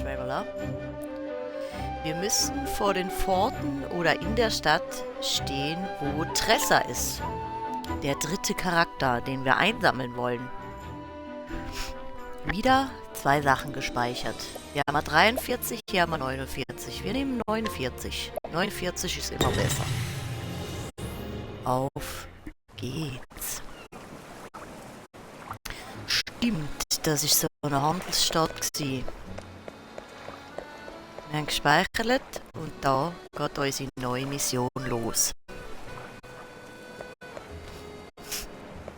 Traveler. Wir müssen vor den Pforten oder in der Stadt stehen, wo Tressa ist. Der dritte Charakter, den wir einsammeln wollen. Wieder 2 Sachen gespeichert. Hier haben wir 43, hier haben wir 49. Wir nehmen 49. 49 ist immer besser. Auf geht's. Stimmt, das ist so eine Handelsstadt gewesen. Wir haben gespeichert und da geht unsere neue Mission los.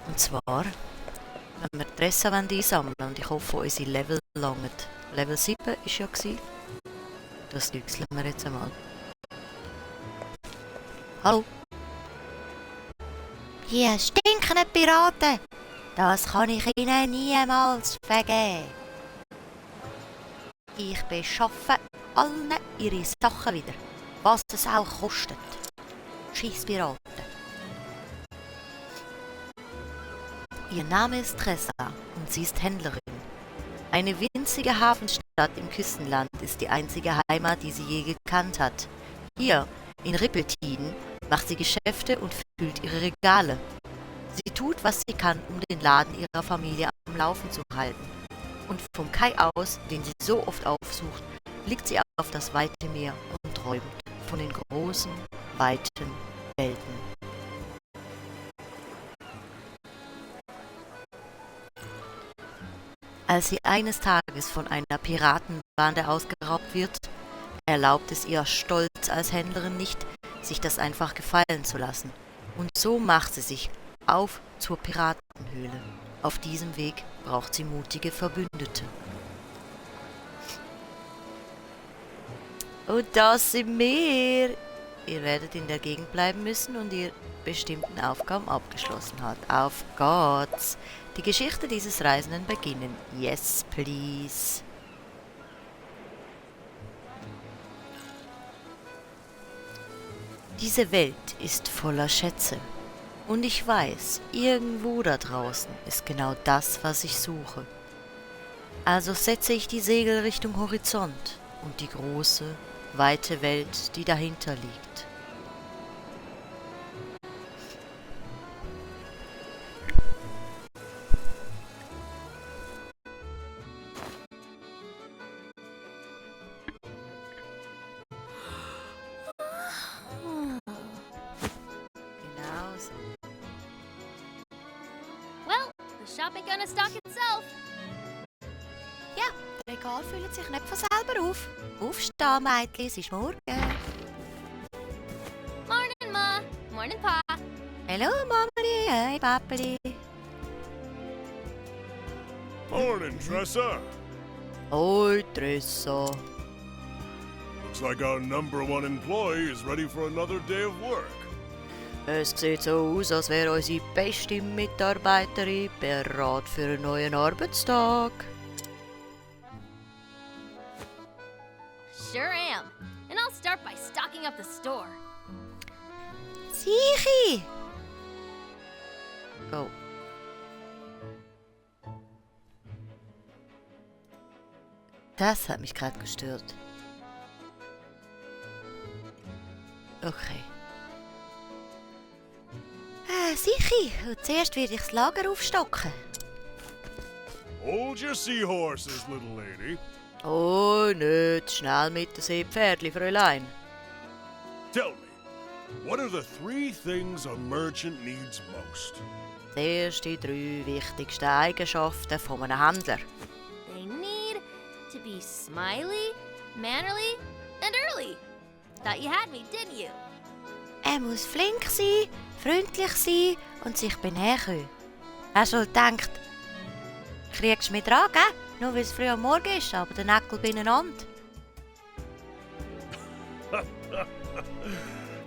Und zwar, wenn wir Tressa einsammeln und ich hoffe, unsere Level langen. Level 7 war ja gewesen. Das wechseln wir jetzt einmal. Hallo? Hier stinkende Piraten! Das kann ich ihnen niemals vergeben. Ich beschaffe allen ihre Sachen wieder, was es auch kostet. Scheisspiraten. Ihr Name ist Tressa und sie ist Händlerin. Eine winzige Hafenstadt im Küstenland ist die einzige Heimat, die sie je gekannt hat. Hier, in Rippeltiden, macht sie Geschäfte und füllt ihre Regale. Sie tut, was sie kann, um den Laden ihrer Familie am Laufen zu halten. Und vom Kai aus, den sie so oft aufsucht, blickt sie auf das weite Meer und träumt von den großen, weiten Welten. Als sie eines Tages von einer Piratenbande ausgeraubt wird, erlaubt es ihr Stolz als Händlerin nicht, sich das einfach gefallen zu lassen. Und so macht sie sich auf zur Piratenhöhle. Auf diesem Weg braucht sie mutige Verbündete. Und das sind wir! Ihr werdet in der Gegend bleiben müssen und ihr bestimmten Aufgaben abgeschlossen habt. Auf geht's! Die Geschichte dieses Reisenden beginnen. Yes, please. Diese Welt ist voller Schätze. Und ich weiß, irgendwo da draußen ist genau das, was ich suche. Also setze ich die Segel Richtung Horizont und die große, weite Welt, die dahinter liegt. Shop ain't gonna stock itself. Ja, das Regal füllt sich nicht von selber auf. Aufstehen, Mädchen, es ist morgen. Morning, Ma. Morning, Pa. Hallo, Mami. Hey, Papeli. Morning, Tressa. Hoi, Tressa. Looks like our #1 employee is ready for another day of work. Es sieht so aus, als wäre unsere beste Mitarbeiterin bereit für einen neuen Arbeitstag. Sure am. And I'll start by stocking up the store. Sichi! Oh. Das hat mich gerade gestört. Okay. Sichi, zuerst werde ich das Lager aufstocken. Hold your seahorses, little lady. Oh, nicht schnell mit den Seepferdli, Fräulein. Tell me, what are the 3 things a merchant needs most? Zuerst die 3 wichtigsten Eigenschaften von einem Händler. They need to be smiley, mannerly, and early. Thought you had me, didn't you? Er muss flink sein, freundlich sein und sich benehmen können. Hast du wohl gedacht, kriegst du mich dran, gell? Nur weil es früh am Morgen ist, aber der Nägel beieinander.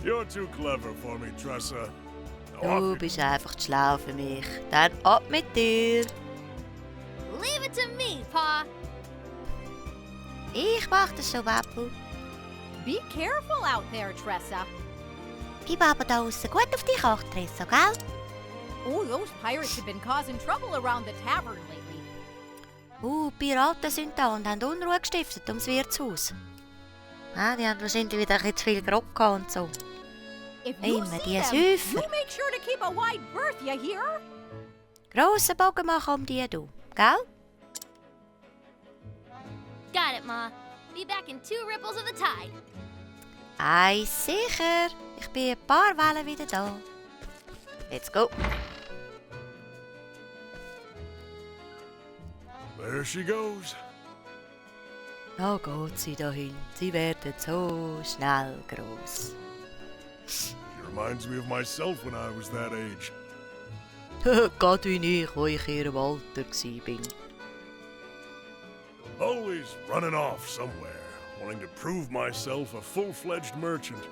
You're too clever for me, Tressa. Du bist einfach zu schlau für mich. Dann ab mit dir. Leave it to me, Pa. Ich mach das schon, Papu. Be careful out there, Tressa. Gib aber da aussen gut auf dich acht, Tressa, gell? Oh, those pirates have been causing trouble around the tavern lately. Die Piraten sind da und haben Unruhe gestiftet ums Wirtshaus. Ah, die haben wahrscheinlich wieder ein bisschen zu viel Grog gehabt und so. If you Immer see die them, Säufer. you make sure to keep a wide berth, you hear? Grossen Bogen machen um die, du. Gell? Got it, Ma. Be back in 2 ripples of the tide. Ei, sicher. Ich bin ein paar Wellen wieder da. Let's go. There she goes. Da geht sie dahin. Sie werden so schnell gross. She reminds me of myself when I was that age. Gerade wie ich, wo ich in ihrem Alter war. Always running off somewhere, wanting to prove myself a full-fledged merchant.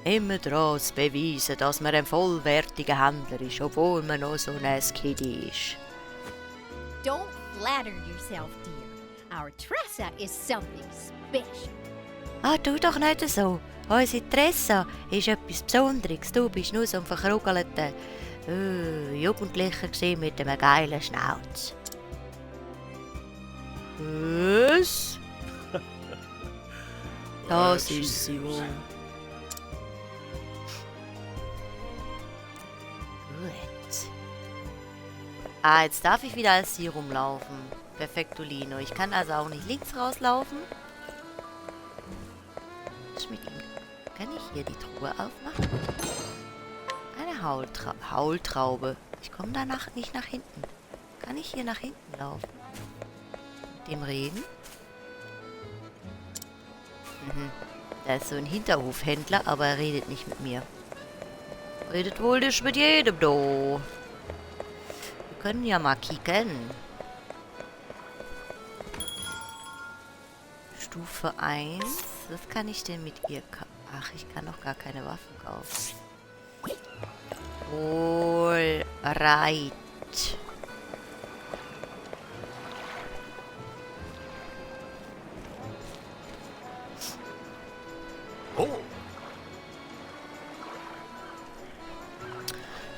Immer daran zu beweisen, dass man ein vollwertiger Händler ist, obwohl man noch so ein Kiddie ist. Don't flatter yourself, dear. Our Tressa is something special. Ah, tu doch nicht so. Unsere Tressa ist etwas Besonderes. Du bist nur so ein verkrugelter Jugendlicher gewesen mit einem geilen Schnauz. Was? Das That ist she sie is. wohl. Gut. Ah, jetzt darf ich wieder als sie rumlaufen. Perfektolino. Ich kann also auch nicht links rauslaufen. Was ist mit ihm? Kann ich hier die Truhe aufmachen? Eine Haultraube. Ich komme danach nicht nach hinten. Kann ich hier nach hinten laufen? Mit dem Reden? Der ist so ein Hinterhofhändler, aber er redet nicht mit mir. Redet wohl nicht mit jedem, do. Wir können ja mal kicken. Stufe 1. Was kann ich denn mit ihr kaufen? Ach, ich kann noch gar keine Waffen kaufen. Alright. Oh,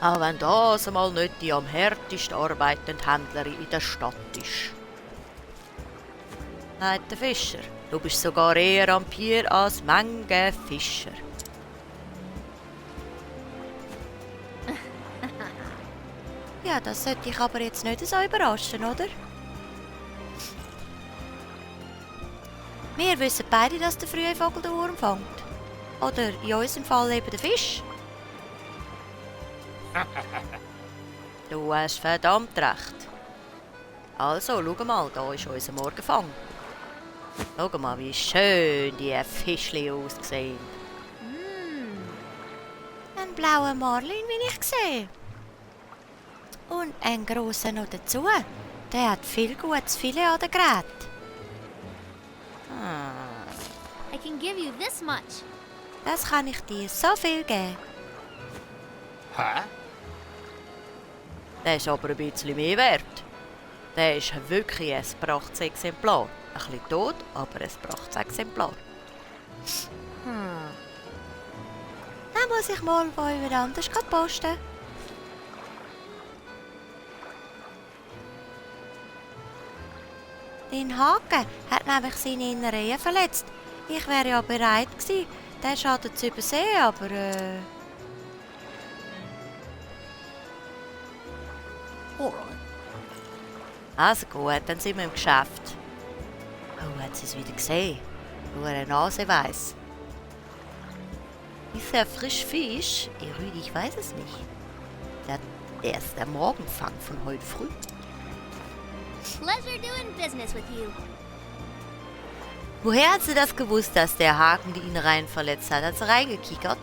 Auch wenn das einmal nicht die am härtesten arbeitende Händlerin in der Stadt ist. Nein, der Fischer. Du bist sogar eher am Pier als manche Fischer. Ja, das sollte dich aber jetzt nicht so überraschen, oder? Wir wissen beide, dass der frühe Vogel den Wurm fängt. Oder in unserem Fall eben der Fisch. Du hast verdammt recht. Also, schau mal, da ist unser Morgenfang. Schau mal, wie schön die Fischli aussehen. Ein blauer Marlin, wie ich sehe. Und ein grosser noch dazu. Der hat viel gutes Filet an der Gerät. I can give you this much. Das kann ich dir so viel geben. hä? Der ist aber ein bisschen mehr wert. Der ist wirklich ein Prachtexemplar. Ein bisschen tot, aber ein Prachtexemplar. Dann muss ich mal von jemand anders posten. Dein Haken hat nämlich seine Innereien verletzt. Ich wäre ja bereit gewesen, den Schaden zu übersehen, aber Alright. Also gut, dann sind wir im Geschäft. Oh, hat sie es wieder gesehen? Nur eine Nase weiss. Ist er frisch Fisch? Rüdi, ich weiß es nicht. Der ist der Morgenfang von heute früh. Pleasure doing business with you. Woher hat sie das gewusst, dass der Haken die Innereien verletzt hat? Hat sie reingekickert?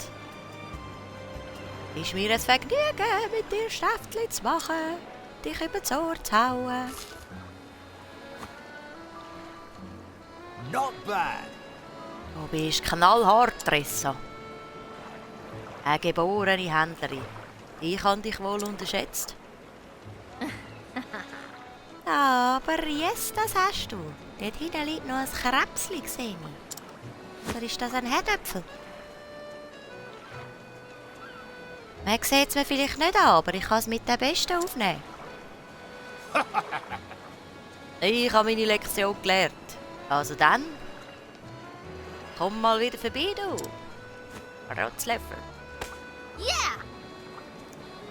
Ist mir ein Vergnügen, mit dir Schäftli zu machen, dich über das Ohr zu hauen. Not bad. Du bist knallhart, Tressa. Eine geborene Händlerin. Ich habe dich wohl unterschätzt. Aber yes, das hast du. Dort hinten liegt noch ein Krebsli, sehe ich. Oder ist das ein Herdöpfel? Man sieht es mir vielleicht nicht an, aber ich kann es mit dem Besten aufnehmen. Ich habe meine Lektion gelernt. Also dann, komm mal wieder vorbei, du. Rotzlöffel. Yeah!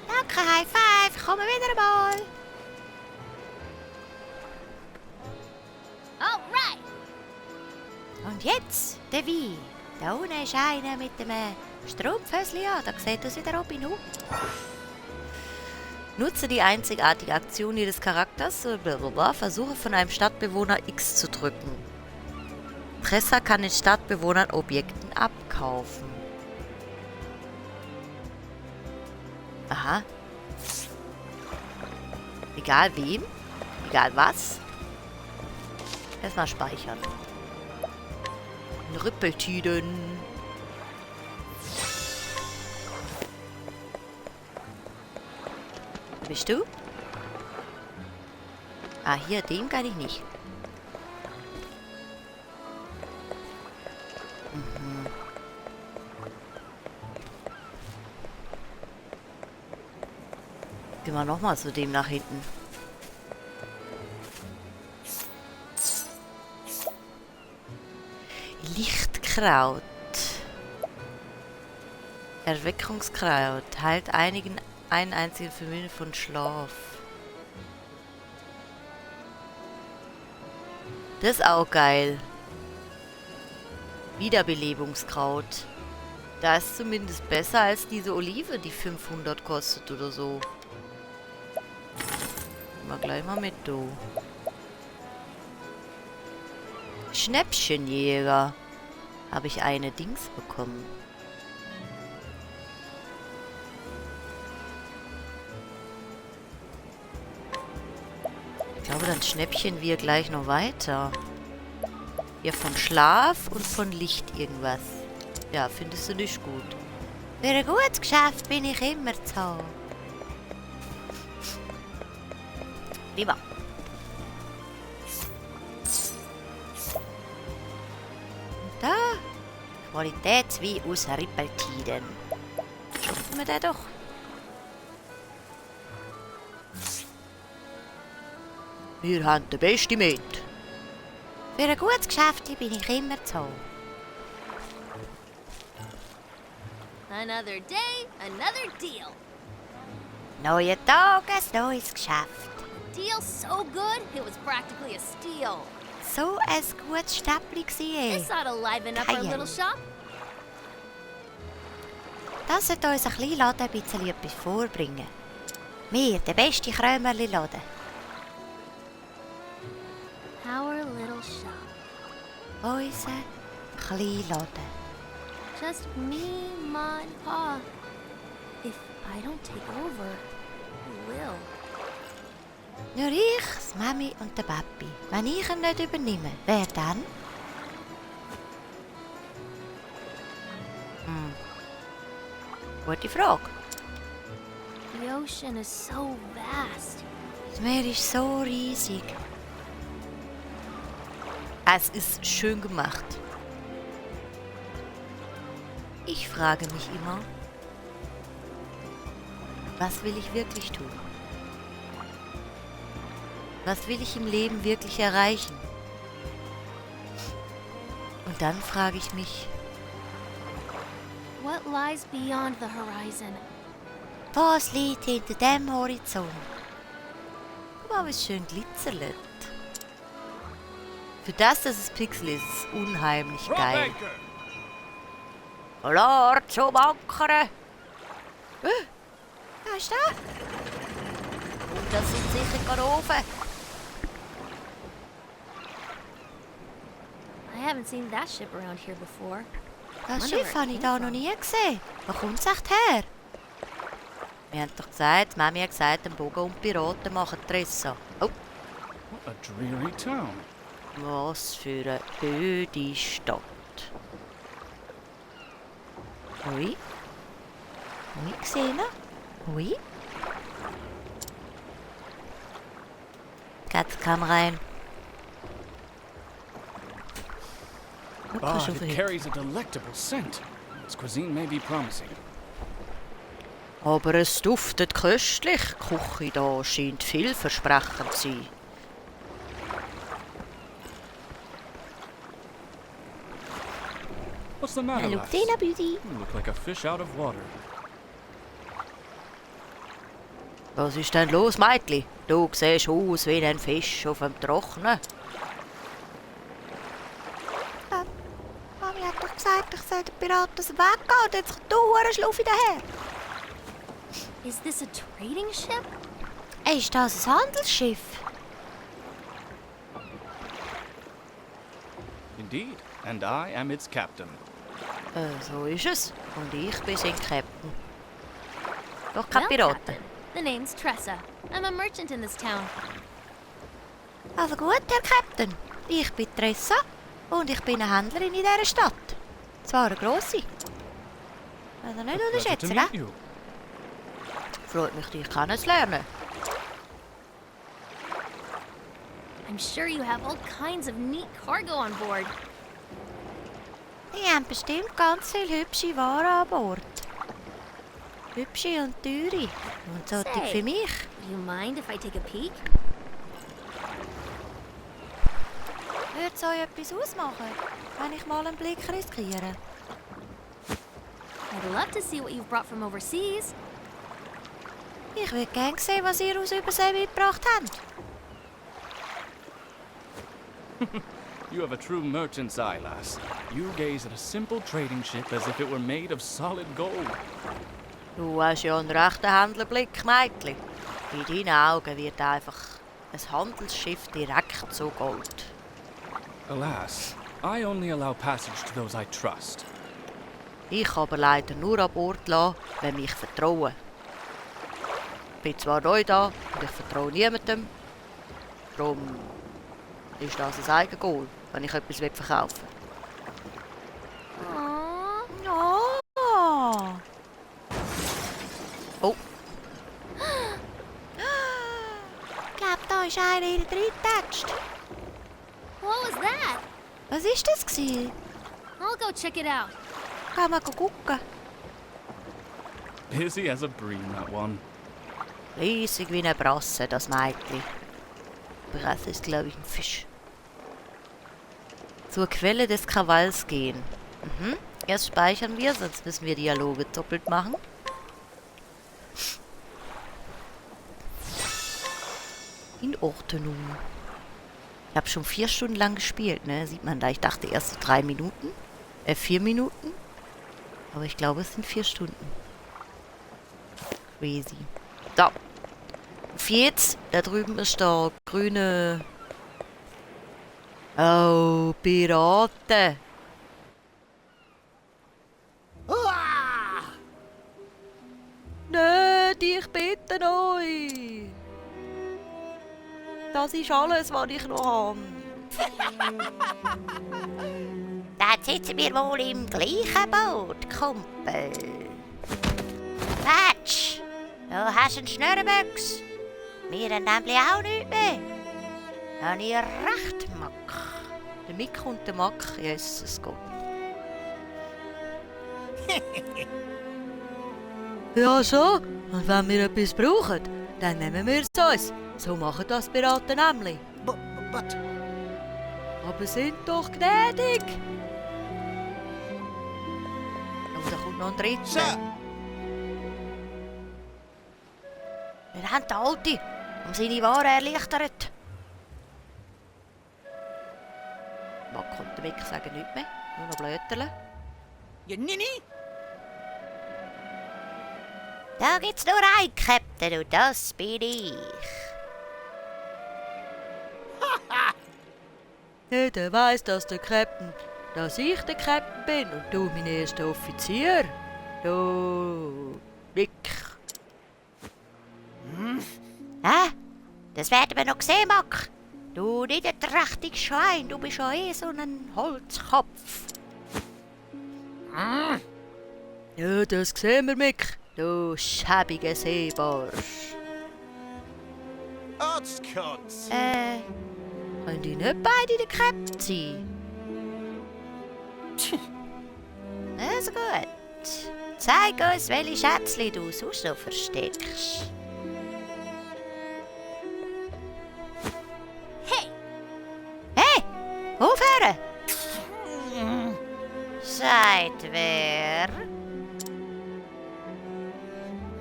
Danke, High Five. Ich komme wieder mal. All right! Und jetzt der Wein. Da unten ist einer mit dem Strumpfhösli an. Da sieht aus wie der Robin Hood. Nutze die einzigartige Aktion Ihres Charakters, blablabla, versuche von einem Stadtbewohner X zu drücken. Tressa kann den Stadtbewohnern Objekten abkaufen. Aha. Egal wem, egal was. Erstmal speichern. Rüppeltüden. Wo bist du? Ah, hier, dem kann ich nicht. Mhm. Gehen wir nochmal zu dem nach hinten. Lichtkraut. Erweckungskraut. Heilt einen einzigen Vermögen von Schlaf. Das ist auch geil. Wiederbelebungskraut. Das ist zumindest besser als diese Olive, die 500 kostet oder so. Nehmen wir gleich mal mit, du. Schnäppchenjäger. Habe ich eine Dings bekommen. Ich glaube, dann schnäppchen wir gleich noch weiter. Ja, von Schlaf und von Licht irgendwas. Ja, findest du nicht gut. Für ein gutes Geschäft bin ich immer zu haben. Lieber. Und da. Qualitätswein aus Rippeltiden. Schaffen wir den doch. Wir haben den besten mit. Für ein gutes Geschäft bin ich immer zu haben. Another day, another deal. Neuer Tag, ein neues Geschäft. Deal so good, it was practically a steal. So ein gutes Stäppli This war. ought to liven up our Geil. little shop. Das sollte uns ein kleiner Laden ein bisschen etwas vorbringen. Wir, der beste Krömerli-Laden. Our little shop. Unser kleiner Laden. Just me, Ma, and Pa. If I don't take over, who will? Nur ich, die Mami und der Papi. Wenn ich ihn nicht übernehme, wer dann? Gute Frage. The ocean is so vast. Das Meer ist so riesig. Es ist schön gemacht. Ich frage mich immer, was will ich wirklich tun? Was will ich im Leben wirklich erreichen? Und dann frage ich mich, What lies beyond the horizon? was liegt hinter dem Horizont? Guck mal, wie es schön glitzert. Für das, dass es Pixel ist, ist es unheimlich geil. Hallo, zum Ankern! Was ist das? Und das sind sicher Ganoven. I haven't seen that ship around here before. Das Wonder Schiff where habe it ich came da noch from. nie gesehen. Wo kommt es echt her? Wir haben doch gesagt, Mami hat gesagt, den Bogen und die Piraten machen die Ressa. Oh, What a dreary town. was für eine öde Stadt. Ui. Ui, gesehen? Ui. Geht die Kamera rein. Ah, it carries a delectable scent. Its cuisine may be promising. Aber es duftet köstlich. Die Küche da scheint vielversprechend zu sein. What's the matter, Hallo, lass? Tina Beauty. You look like a fish out of water. Was ist denn los, Mädchen? Du siehst aus wie ein Fisch auf dem Trocknen. Mami hat doch gesagt, ich soll den Piraten aus dem Weg gehen und jetzt kommt du, Hurenschluffi, daher. Is this a trading ship? Ist das ein Handelsschiff? Indeed, and I am its captain. So ist es. Und ich bin sein Captain. Doch kein Piraten. Captain. The name's Tressa. I'm a merchant in this town. Also gut, Herr Captain. Ich bin Tressa und ich bin eine Händlerin in dieser Stadt. Zwar eine grosse. Also nicht Pleasure to unterschätzen, meet ne? you. Freut mich, dich kennenzulernen. I'm sure you have all kinds of neat cargo on board. Die haben bestimmt ganz viele hübsche Waren an Bord. Hübsche und teure. Und solche Say. für mich. Do you mind if I take a peek? Würde es euch etwas ausmachen, wenn ich mal einen Blick riskiere? I'd love to see what you've brought from overseas. Ich würde gerne sehen, was ihr aus Übersee mitgebracht habt. You have a true merchant's eye, lass. You gaze at a simple trading ship as if it were made of solid gold. Du hast ja einen rechten Händlerblick, Mädchen. In deinen Augen wird einfach ein Handelsschiff direkt zu Gold. Alas, I only allow passage to those I trust. Ich kann aber leider nur an Bord lassen, wenn mich vertrauen. Ich bin zwar neu da und ich vertraue niemandem. Darum ist das ein Eigengoal, wenn ich etwas verkaufen will. Aww. Oh! Oh! Ich glaube, da ist einer reingetatscht. What was that? Was war das gewesen? I'll go check it out. Kann man gucken. Busy as a bream, that one. Riesig wie eine Brasse, das Mädchen. Aber es ist, glaube ich, ein Fisch. Zur Quelle des Krawalls gehen. Erst speichern wir, sonst müssen wir Dialoge doppelt machen. In Ordnung. Ich habe schon 4 Stunden lang gespielt, ne? Sieht man da. Ich dachte erst so 4 Minuten. Aber ich glaube, es sind 4 Stunden. Crazy. So. Auf jetzt, da drüben ist der grüne... Oh, Piraten. Nicht, ich bitte euch. Das ist alles, was ich noch habe. Dann sitzen wir wohl im gleichen Boot, Kumpel. Patsch, du hast einen Schnürrenböcks. Wir haben nämlich auch nichts mehr. Habe ich recht, Mack. Der Mick und der Mack, Jesus Gott. Ja, schon. Und wenn wir etwas brauchen, dann nehmen wir es uns. So machen das Piraten nämlich. But Aber sind doch gnädig. Und da kommt noch ein dritter. Sir! Wir haben den Alten um seine Ware erleichtert. Mack und der Mick sagen nichts mehr, nur noch Blöterle. You ninny? Da gibt's nur einen Captain und das bin ich. Jeder weiss, dass ich der Captain bin und du mein erster Offizier. Du, Mick. Das werden wir noch sehen, Mack. Du niederträchtiges Schwein, du bist ja so ein Holzkopf. Ja, das sehen wir, Mick. Du schäbiger Seebarsch. Ortskotz! Können die nicht beide der Captain sein? Also gut. Zeig uns, welche Schätzchen du sonst noch versteckst. Hey! Hey! Aufhören! Sei sagt wer?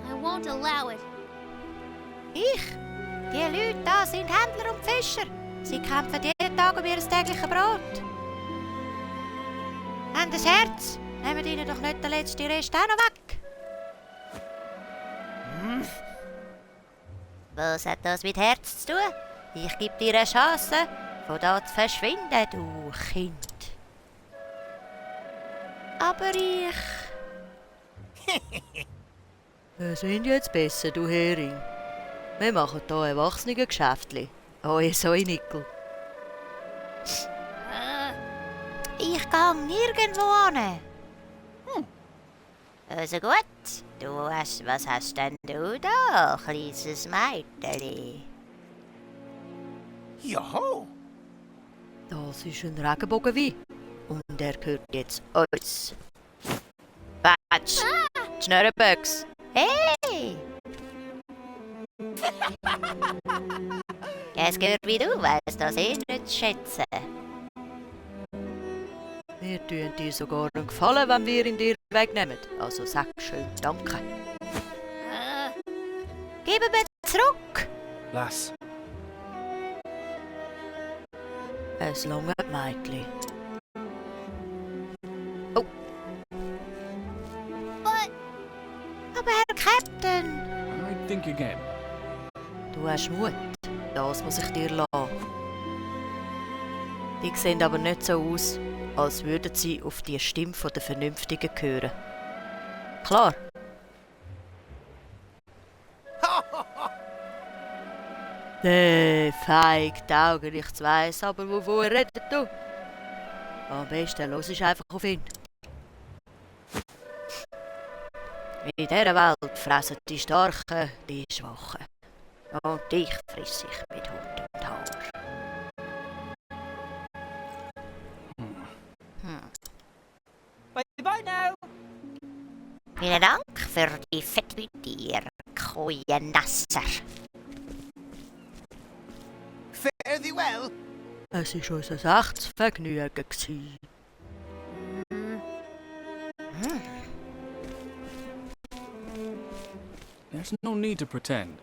I won't allow it. Ich? Die Leute da sind Händler und Fischer. Sie kämpfen jeden Tag um ihr tägliches Brot. Haben ein Herz? Nehmt ihnen doch nicht den letzten Rest auch noch weg. Was hat das mit Herz zu tun? Ich gebe dir eine Chance, von da zu verschwinden, du Kind. Aber ich... Wir sind jetzt besser, du Hering. Wir machen hier Erwachsenengeschäftli. Euer Säunickel. Ich gehe nirgendwo hin. Also gut, was hast denn du da, kleines Mädchen? Joho! Das ist ein Regenbogenwein. Und er gehört jetzt uns. Batsch! Schnurrenböcks! Hey! Es gehört wie du, weißt das eh nicht zu schätzen. Wir tun dir sogar einen Gefallen, wenn wir ihn dir wegnehmen. Also sag schön Danke. Gib ihn zurück! Lass. Es lange Mädchen. Oh. Aber Herr Captain! I think again. Du hast Mut. Das muss ich dir lassen. Die sehen aber nicht so aus, als würden sie auf die Stimme der Vernünftigen hören. Klar. Feig die Augen, ich weiss aber, wovon redet du? Am besten hörst du einfach auf ihn. In dieser Welt fressen die Starken die Schwachen. Und dich friss ich mit Hut und Haar. Bye now! Vielen Dank für die Fettbütier, Koeiennasser. Fare thee well! Es war unser 6. Vergnügen. There's no need to pretend.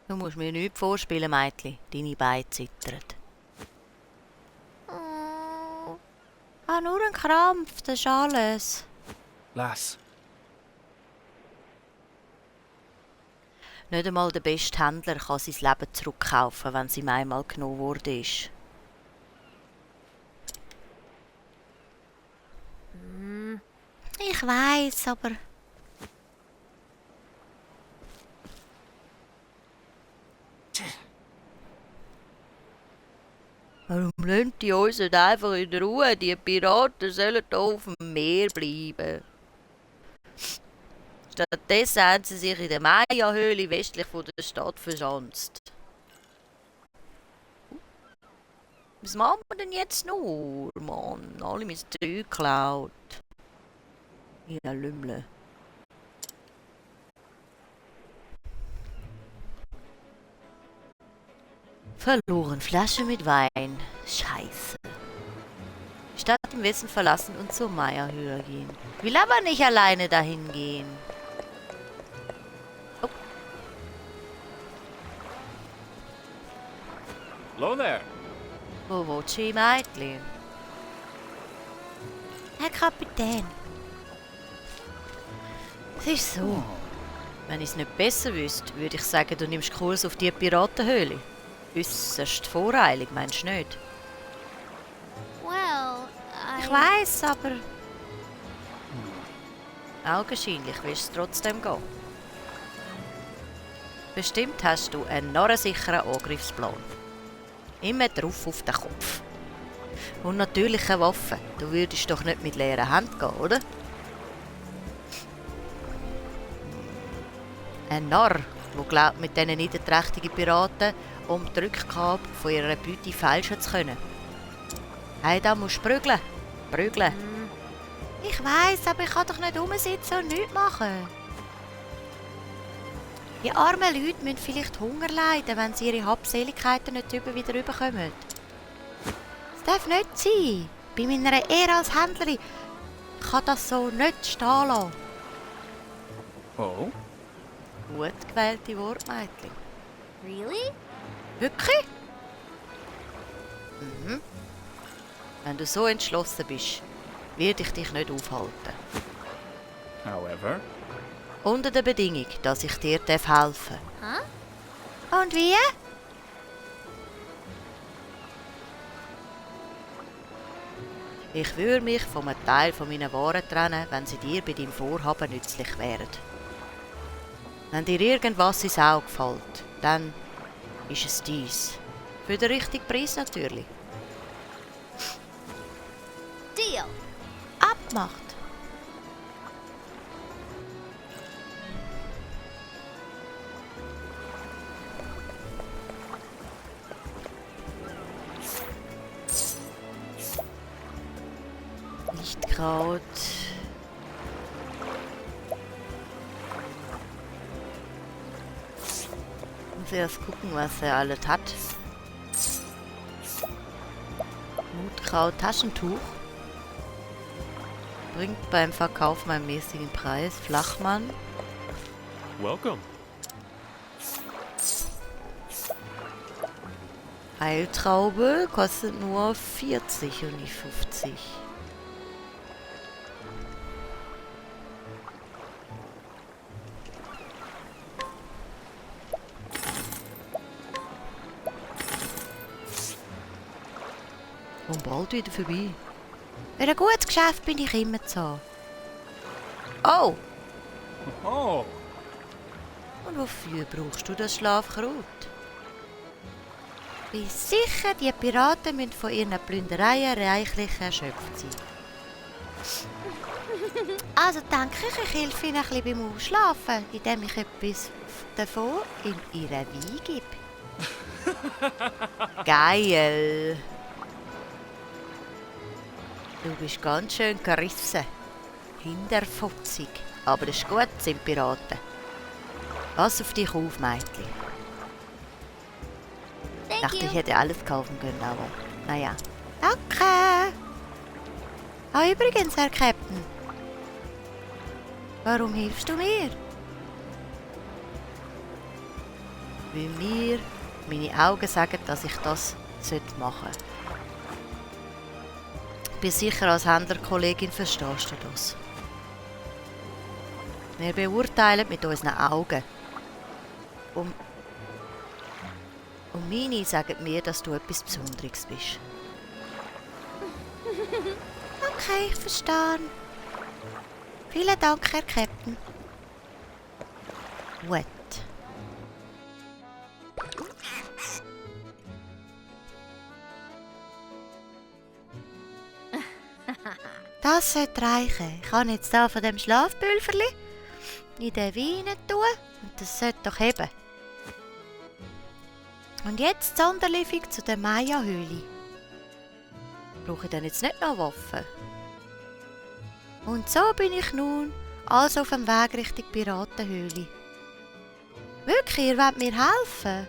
Du musst mir nichts vorspielen, Mädchen. Deine Beine zittern. Ich habe nur einen Krampf, das ist alles. Lass. Nicht einmal der beste Händler kann sein Leben zurückkaufen, wenn es ihm einmal genommen worden ist. Ich weiss, aber... Warum lassen die uns nicht einfach in Ruhe? Die Piraten sollen hier auf dem Meer bleiben. Stattdessen haben sie sich in der Maya-Höhle westlich von der Stadt verschanzt. Was machen wir denn jetzt nur, Mann? Alle mein Zeug geklaut. Ja, Lümmel. Verloren Flasche mit Wein. Scheiße. Statt im Wissen verlassen und zur Meierhöhle gehen. Will aber nicht alleine dahin gehen. Oh. Hello there. Wo willst du, Mädchen? Herr Kapitän. Es ist so. Wenn ich es nicht besser wüsste, würde ich sagen, du nimmst Kurs auf die Piratenhöhle. Äusserst voreilig, meinst du nicht? Well, Ich weiss, aber... Augenscheinlich willst du es trotzdem gehen. Bestimmt hast du einen narrensicheren Angriffsplan. Immer drauf auf den Kopf. Und natürlich eine Waffe. Du würdest doch nicht mit leeren Händen gehen, oder? Ein Narr, der glaubt, mit diesen niederträchtigen Piraten um die Rückgabe von ihrer Beute fälschen zu können. Hey, da musst du prügeln. Prügeln. Ich weiss, aber ich kann doch nicht rumsitzen und nichts machen. Die armen Leute müssen vielleicht Hunger leiden, wenn sie ihre Habseligkeiten nicht wieder rüberkommen. Das darf nicht sein. Bei meiner Ehre als Händlerin kann das so nicht stehen lassen. Oh? Gut gewählte Worte, Mädchen. Really? Wirklich? Mhm. Wenn du so entschlossen bist, werde ich dich nicht aufhalten. However? Unter der Bedingung, dass ich dir helfen darf. Huh? Und wie? Ich würde mich von einem Teil von meinen Waren trennen, wenn sie dir bei deinem Vorhaben nützlich wären. Wenn dir irgendwas ins Auge fällt, dann ist es dies. Für den richtigen Preis natürlich. Deal. Abgemacht. Lichtkraut. Muss erst gucken, was er alles hat. Mutkraut Taschentuch. Bringt beim Verkauf meinen mäßigen Preis. Flachmann. Welcome. Heiltraube kostet nur 40 und nicht 50. Und bald wieder vorbei. Für ein gutes Geschäft bin ich immer zu haben. Oh! Oh! Und wofür brauchst du das Schlafkraut? Bin sicher, die Piraten müssen von ihren Plündereien reichlich erschöpft sein. Also denke ich helfe ihnen ein bisschen beim Ausschlafen, indem ich etwas davon in ihre Wein gebe. Geil! Du bist ganz schön gerissen. Hinterfotzig. Aber das ist gut, sind Piraten. Pass auf dich auf, Mädchen. Ich Thank dachte, you. ich hätte alles kaufen können, aber naja. Danke! Ah, übrigens, Herr Captain. Warum hilfst du mir? Weil mir meine Augen sagen, dass ich das machen sollte. Ich bin sicher, als Händlerkollegin verstehst du das. Wir beurteilen mit unseren Augen. Und meine sagen mir, dass du etwas Besonderes bist. Okay, ich verstehe. Vielen Dank, Herr Captain. Gut. Das sollte reichen. Ich kann jetzt hier von dem Schlafpülverli in den Wein tun und das sollte doch heben. Und jetzt die Sonderlieferung zu der Maya-Höhle. Brauche ich denn jetzt nicht noch Waffen? Und so bin ich nun also auf dem Weg Richtung Piratenhöhle. Wirklich, ihr wollt mir helfen?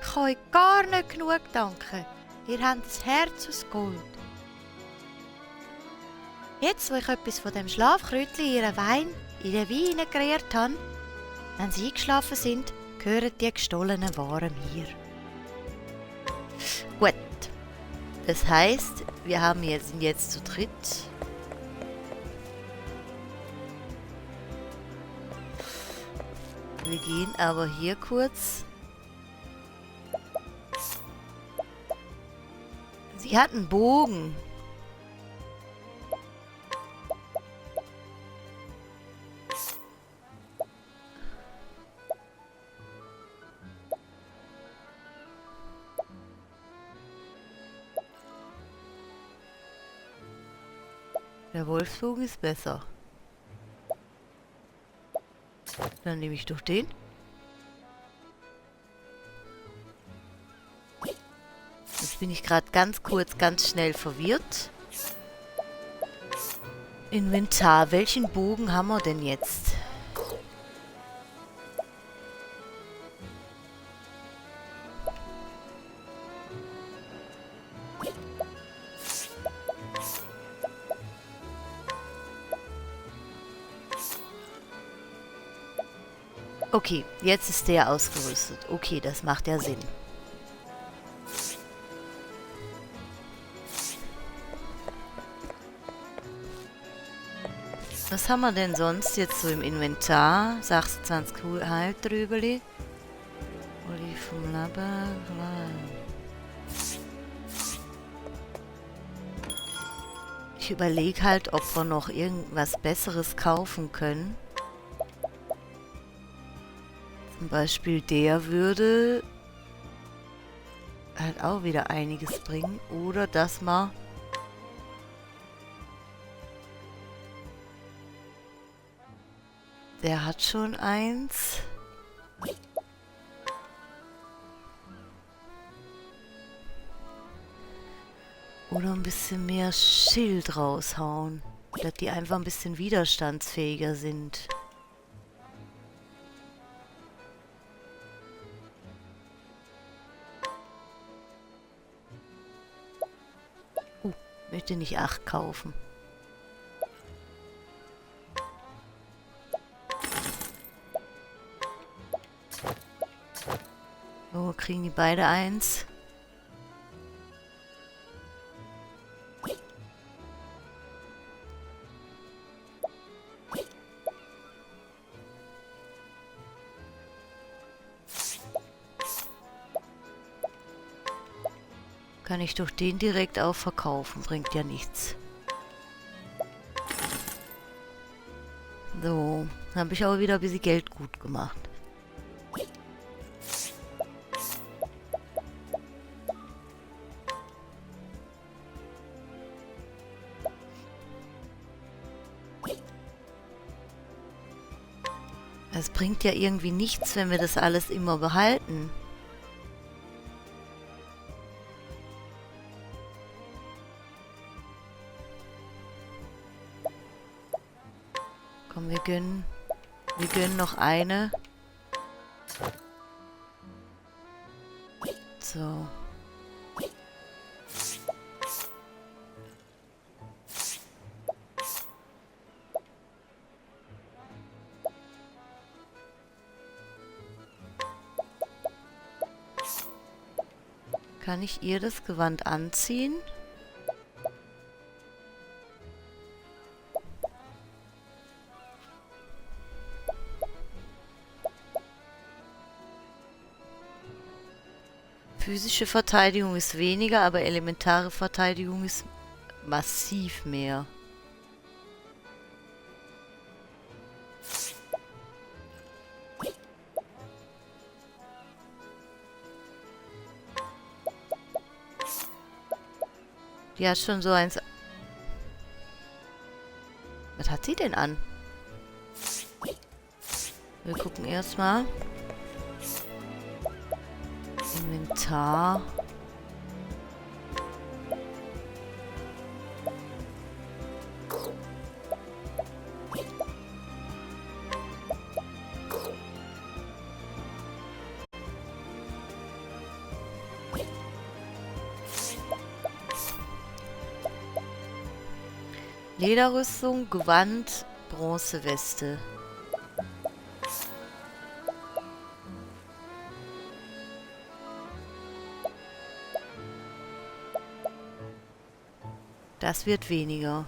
Ich kann euch gar nicht genug danken. Ihr habt das Herz aus Gold. Jetzt, wo ich etwas von dem Schlafkräutchen in ihren Wein gerührt habe, wenn sie eingeschlafen sind, gehören die gestohlenen Waren mir. Gut. Das heisst, sind jetzt zu dritt. Wir gehen aber hier kurz. Sie hat einen Bogen. Der Wolfsbogen ist besser. Dann nehme ich doch den. Jetzt bin ich gerade ganz schnell verwirrt. Inventar, welchen Bogen haben wir denn jetzt? Okay, jetzt ist der ausgerüstet. Okay, das macht ja Sinn. Was haben wir denn sonst jetzt so im Inventar? 26 Heiltrübeli. Oli vom Labber. Ich überlege halt, ob wir noch irgendwas Besseres kaufen können. Zum Beispiel der würde halt auch wieder einiges bringen. Oder dass man der hat schon eins. Oder ein bisschen mehr Schild raushauen. Dass die einfach ein bisschen widerstandsfähiger sind. Möchte nicht 8 kaufen. So, kriegen die beide eins. Kann ich doch den direkt auch verkaufen, bringt ja nichts. So, habe ich aber wieder ein bisschen Geld gut gemacht. Es bringt ja irgendwie nichts, wenn wir das alles immer behalten. Komm, wir gönnen noch eine. So. Kann ich ihr das Gewand anziehen? Physische Verteidigung ist weniger, aber elementare Verteidigung ist massiv mehr. Die hat schon so eins... Was hat sie denn an? Wir gucken erstmal. Inventar. Lederrüstung, Gewand, Bronzeweste. Das wird weniger.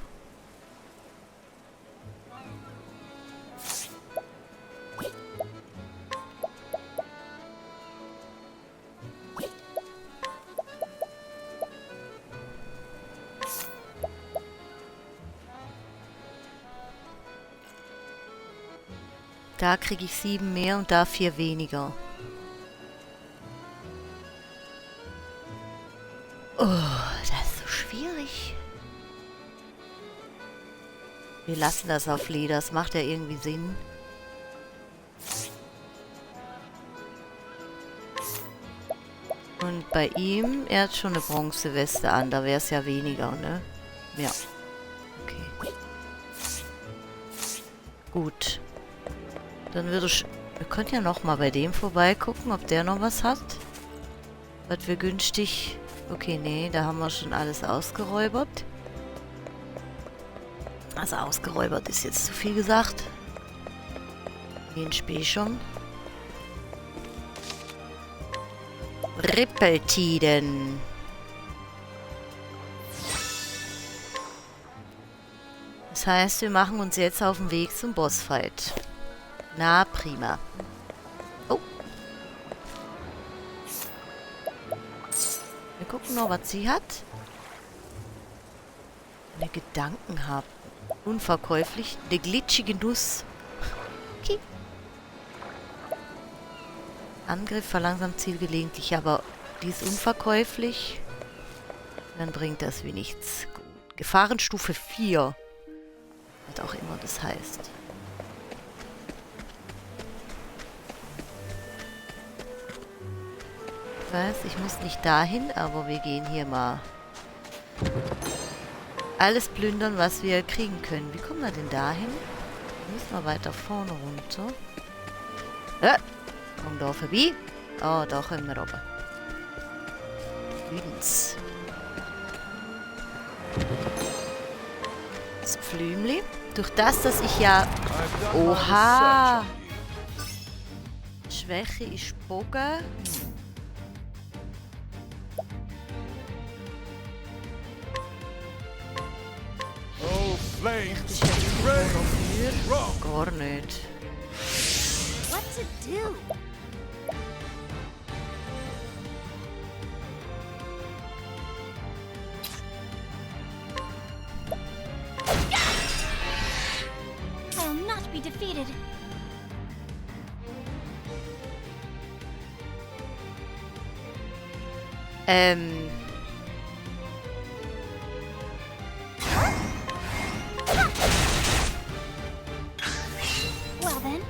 Da kriege ich 7 mehr und da 4 weniger. Oh, das ist so schwierig. Wir lassen das auf Leder, das macht ja irgendwie Sinn. Und bei ihm, er hat schon eine Bronzeweste an, da wäre es ja weniger, ne? Ja. Okay. Gut. Dann würde ich... Wir können ja noch mal bei dem vorbeigucken, ob der noch was hat. Was wir günstig... Okay, nee, da haben wir schon alles ausgeräubert. Also ausgeräubert ist jetzt zu viel gesagt. Den Spee schon. Rippeltiden. Das heißt, wir machen uns jetzt auf den Weg zum Bossfight. Na, prima. Oh. Wir gucken noch, was sie hat. Eine Gedankenhab. Unverkäuflich. Eine glitschige Nuss. Okay. Angriff verlangsamt Ziel gelegentlich, aber die ist unverkäuflich. Dann bringt das wie nichts. Gut. Gefahrenstufe 4. Was auch immer das heißt. Ich weiß, ich muss nicht dahin, aber wir gehen hier mal alles plündern, was wir kriegen können. Wie kommen wir denn dahin? Wir müssen wir weiter vorne runter. Komm da vorbei. Oh, da können wir runter. Üdens. Das Pflümli. Durch das, dass ich ja... I've done my Oha! research on you. Schwäche ist Bogen. Oh, flames! Das ist ja Rain! dafür. Wrong! Gar nicht. What to do? I'll not be defeated. Ähm... Well then.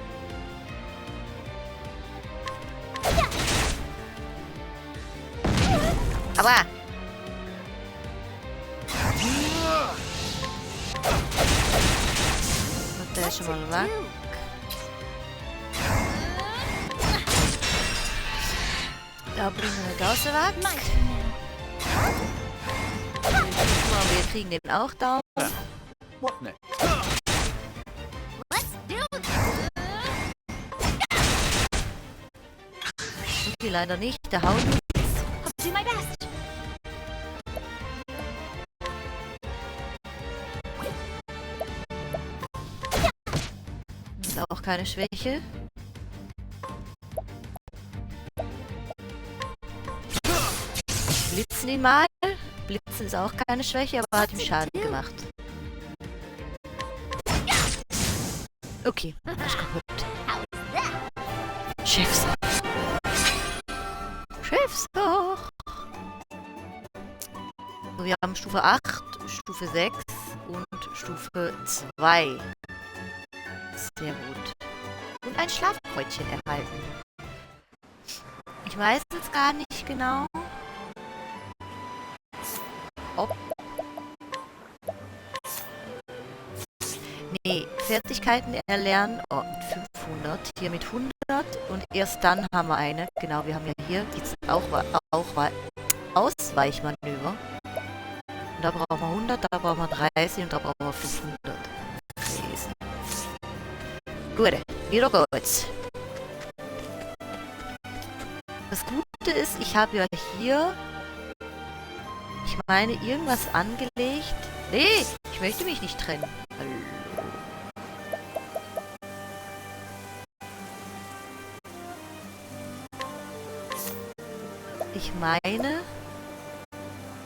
Aua! Und der ist schon mal weg. Da bringen wir das weg. Mighty now. Guck mal, wir kriegen den auch down. What next? Let's do Okay, leider nicht. Der haut uns. I'll do my best. Ist auch keine Schwäche. Blitzen ihn mal. Blitzen ist auch keine Schwäche, aber hat ihm Schaden gemacht. Okay, ist kaputt. Schiffshoch. Schiffshoch. So, wir haben Stufe 8, Stufe 6 und Stufe 2. Sehr gut. Und ein Schlafkräutchen erhalten. Ich weiß jetzt gar nicht genau, ob... Nee, Fertigkeiten erlernen. Oh, mit 500. Hier mit 100. Und erst dann haben wir eine. Genau, wir haben ja hier jetzt auch Ausweichmanöver. Und da brauchen wir 100, da brauchen wir 30 und da brauchen wir 500. Crazy. Gut, wieder geht's. Das Gute ist, ich habe ja hier, ich meine, irgendwas angelegt. Nee, ich möchte mich nicht trennen. Hallo. Ich meine,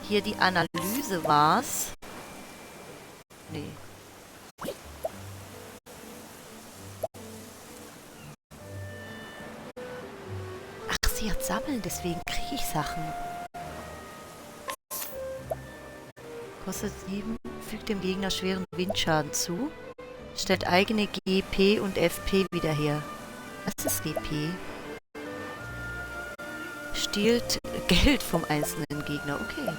hier die Analyse war's. Nee. Ach, sie hat Sammeln, deswegen kriege ich Sachen. Kostet 7, fügt dem Gegner schweren Windschaden zu. Stellt eigene GP und FP wieder her. Was ist GP? Stiehlt Geld vom einzelnen Gegner. Okay.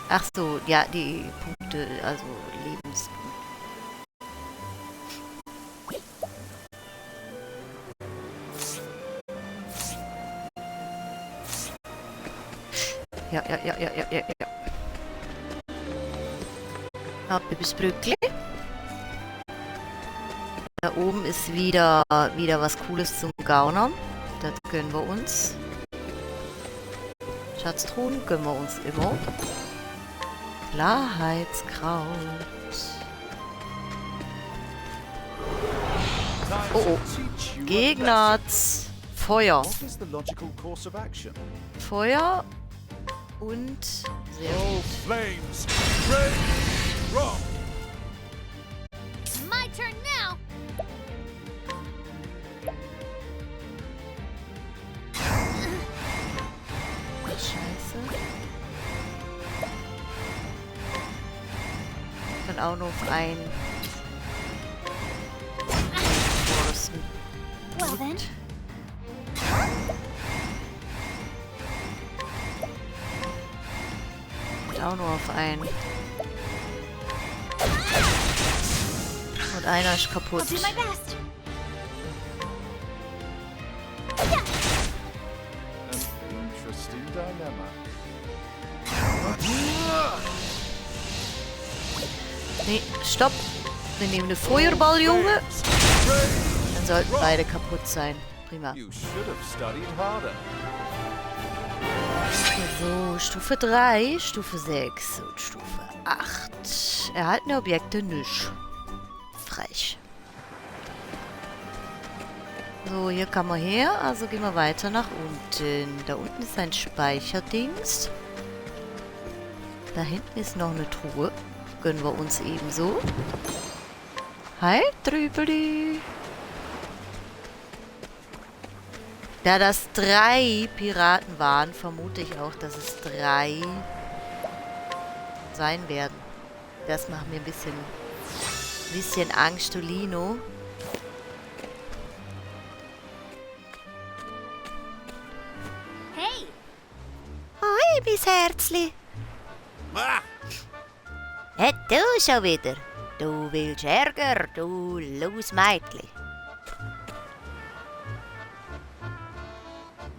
Ach so, ja, die Punkte, also Lebenspunkte. Ja. Ab bis Brückli. Da oben ist wieder was Cooles zum Gaunern. Das gönnen wir uns. Schatztruhen gönnen wir uns immer. Klarheitskraut. Oh oh. Gegner. Feuer. Feuer. Und sehr gut. Flames, ready, rock. My turn now. Scheiße. Dann auch noch ein. Oh, das ist ein Well then. auch nur auf einen. Und einer ist kaputt. I'll do my best. Interesting dilemma. Nee, stopp. Wir nehmen eine Feuerball, Junge. Dann sollten beide kaputt sein. Prima. You should have studied harder. So, Stufe 3, Stufe 6 und Stufe 8. Erhaltene Objekte nicht. Frech. So, hier kann man her, also gehen wir weiter nach unten. Da unten ist ein Speicherdings. Da hinten ist noch eine Truhe. Gönnen wir uns ebenso. Halt, Trübeli. Da das 3 Piraten waren, vermute ich auch, dass es 3 sein werden. Das macht mir ein bisschen Angst, Tolino. Hey, Hoi, mein Herzli. Ah, Du schon wieder. Du willst Ärger, du los Mädchen.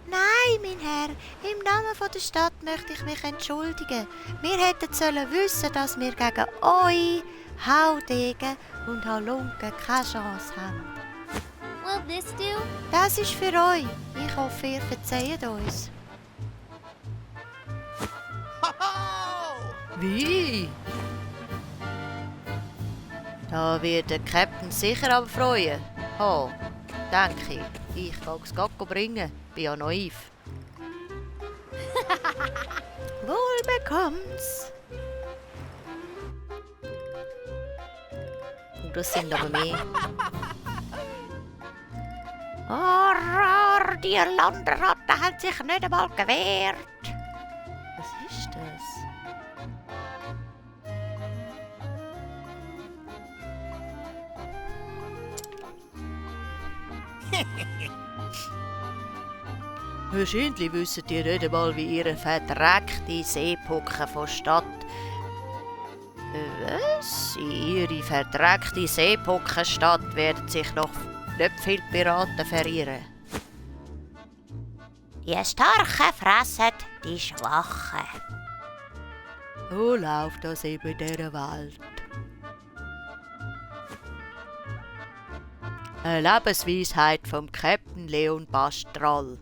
Nein, mein Herr. Im Namen von der Stadt möchte ich mich entschuldigen. Wir hätten sollen wissen, dass wir gegen euch, Haudegen und Halunken keine Chance haben. will this do? Das ist für euch. Ich hoffe, ihr verzeiht uns. Wie? Da wird der Captain sicher aber freuen. Oh, danke. Ich kann es Gacko bringen. Bin ja naiv. Wohl bekommt's. Und das sind aber mehr. Oh, die Landratte hat sich nicht einmal gewehrt. Was ist das? Wahrscheinlich wisst ihr nicht einmal, wie ihre verdreckte Seepucke von Stadt... Was? In ihre verdreckte Seepuckenstadt werden sich noch nicht viele Piraten verirren. Die Starken fressen die Schwachen. So läuft das eben in dieser Welt. Eine Lebensweisheit vom Captain Leon Bastral.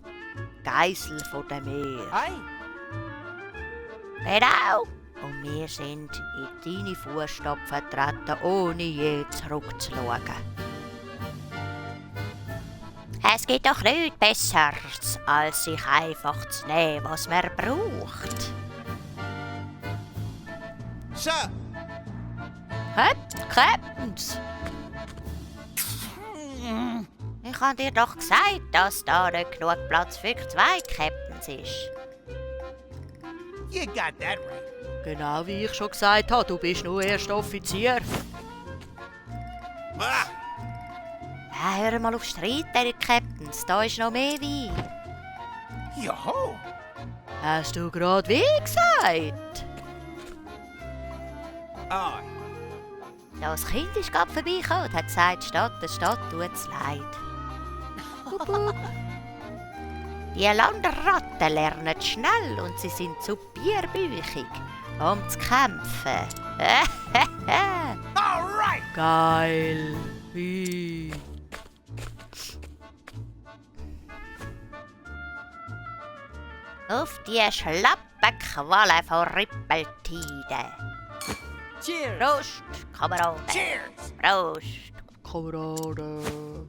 Geissel von dem Meer. Hi. Genau. Und wir sind in deine Fußstapfen getreten, ohne je zurückzuschauen. Es gibt doch nichts Besseres, als sich einfach zu nehmen, was man braucht. Sir. Captains! Ich habe dir doch gesagt, dass da nicht genug Platz für 2 Captains ist. You got that right. Genau wie ich schon gesagt habe, du bist nur erster Offizier. Ah, Hör mal auf Streit, der Captains, da ist noch mehr Wein. yo. Hast du gerade wie gesagt? Oh, Das Kind ist gerade vorbeigekommen und hat gesagt, der Stadt tut's leid. Die Landratten lernen schnell und sie sind zu bierbüchig, um zu kämpfen. all right. Geil. Wie? Auf die schlappe Qualle von Rippeltide. Cheers. Prost, Kameraden. Cheers. Prost, Kameraden.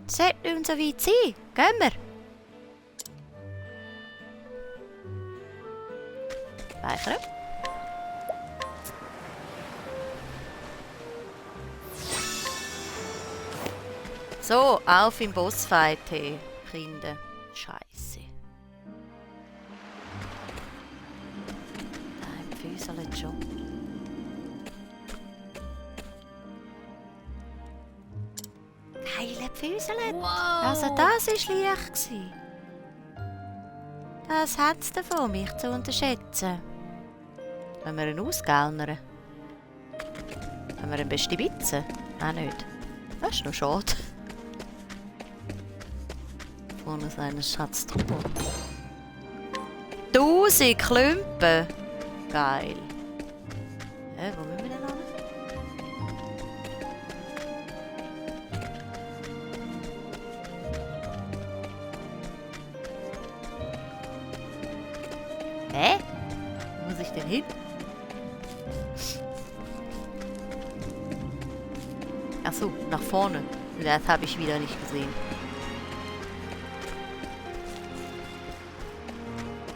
Es sollte nicht mehr so weit sein. Gehen wir. Speichern. So, auf im Bossfight, hey, Kinder. Scheiße. Nein, Füßerlet schon. Geile Füßerlet. Whoa. Also das war leicht gewesen. Das hat es davon, mich zu unterschätzen. Wenn wir einen ausgaunern? Wenn wir einen besten Bitzen? Auch nicht. Das ist noch schade. Vorne ist eine Schatztruppe. 1000 Klümpen! Geil. Wo müssen wir denn hin? Hä? Wo muss ich denn hin? Ach so, nach vorne. Das habe ich wieder nicht gesehen.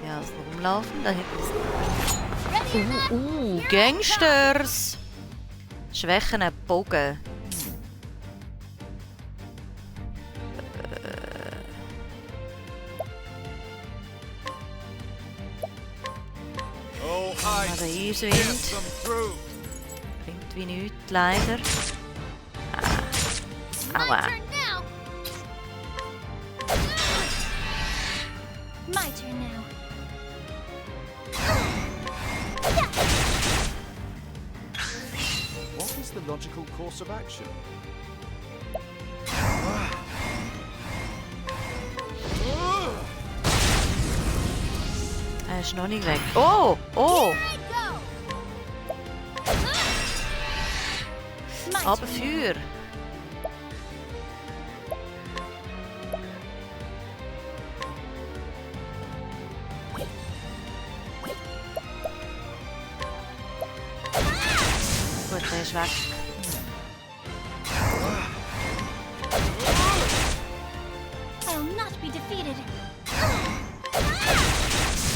Ja, ist noch rumlaufen. Da hinten ist... Gangsters! Schwächener Bogen. Oh, Aber I Eiswind some through. bringt wie nichts, leider. My Aua. turn now. My turn now. What is the logical course of action? Er ist noch nicht weg. Oh! Oh! Here I go. My Aber turn für! Gut, der ist weg. I'll not be defeated.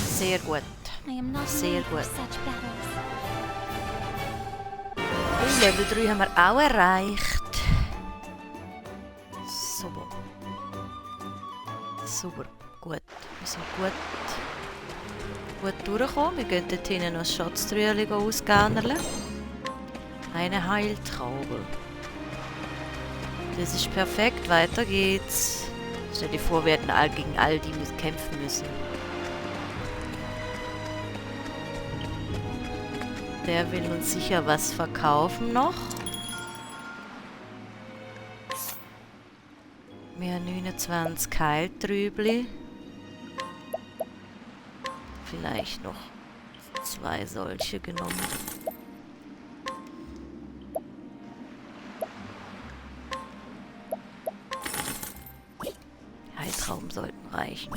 Sehr gut. I am not Sehr made for gut. such battles. Oh, Level 3 haben wir auch erreicht. Super. Super. Gut. Wir sind gut durchgekommen. Wir gehen dort hinten noch das Schatztrüeli ausgänerlen. Eine Heiltraube. Das ist perfekt. Weiter geht's. Stell dir vor, wir hätten gegen all die kämpfen müssen. Der will uns sicher was verkaufen noch. Mehr 29 Keiltrübli. Vielleicht noch 2 solche genommen. Heiltrauben sollten reichen.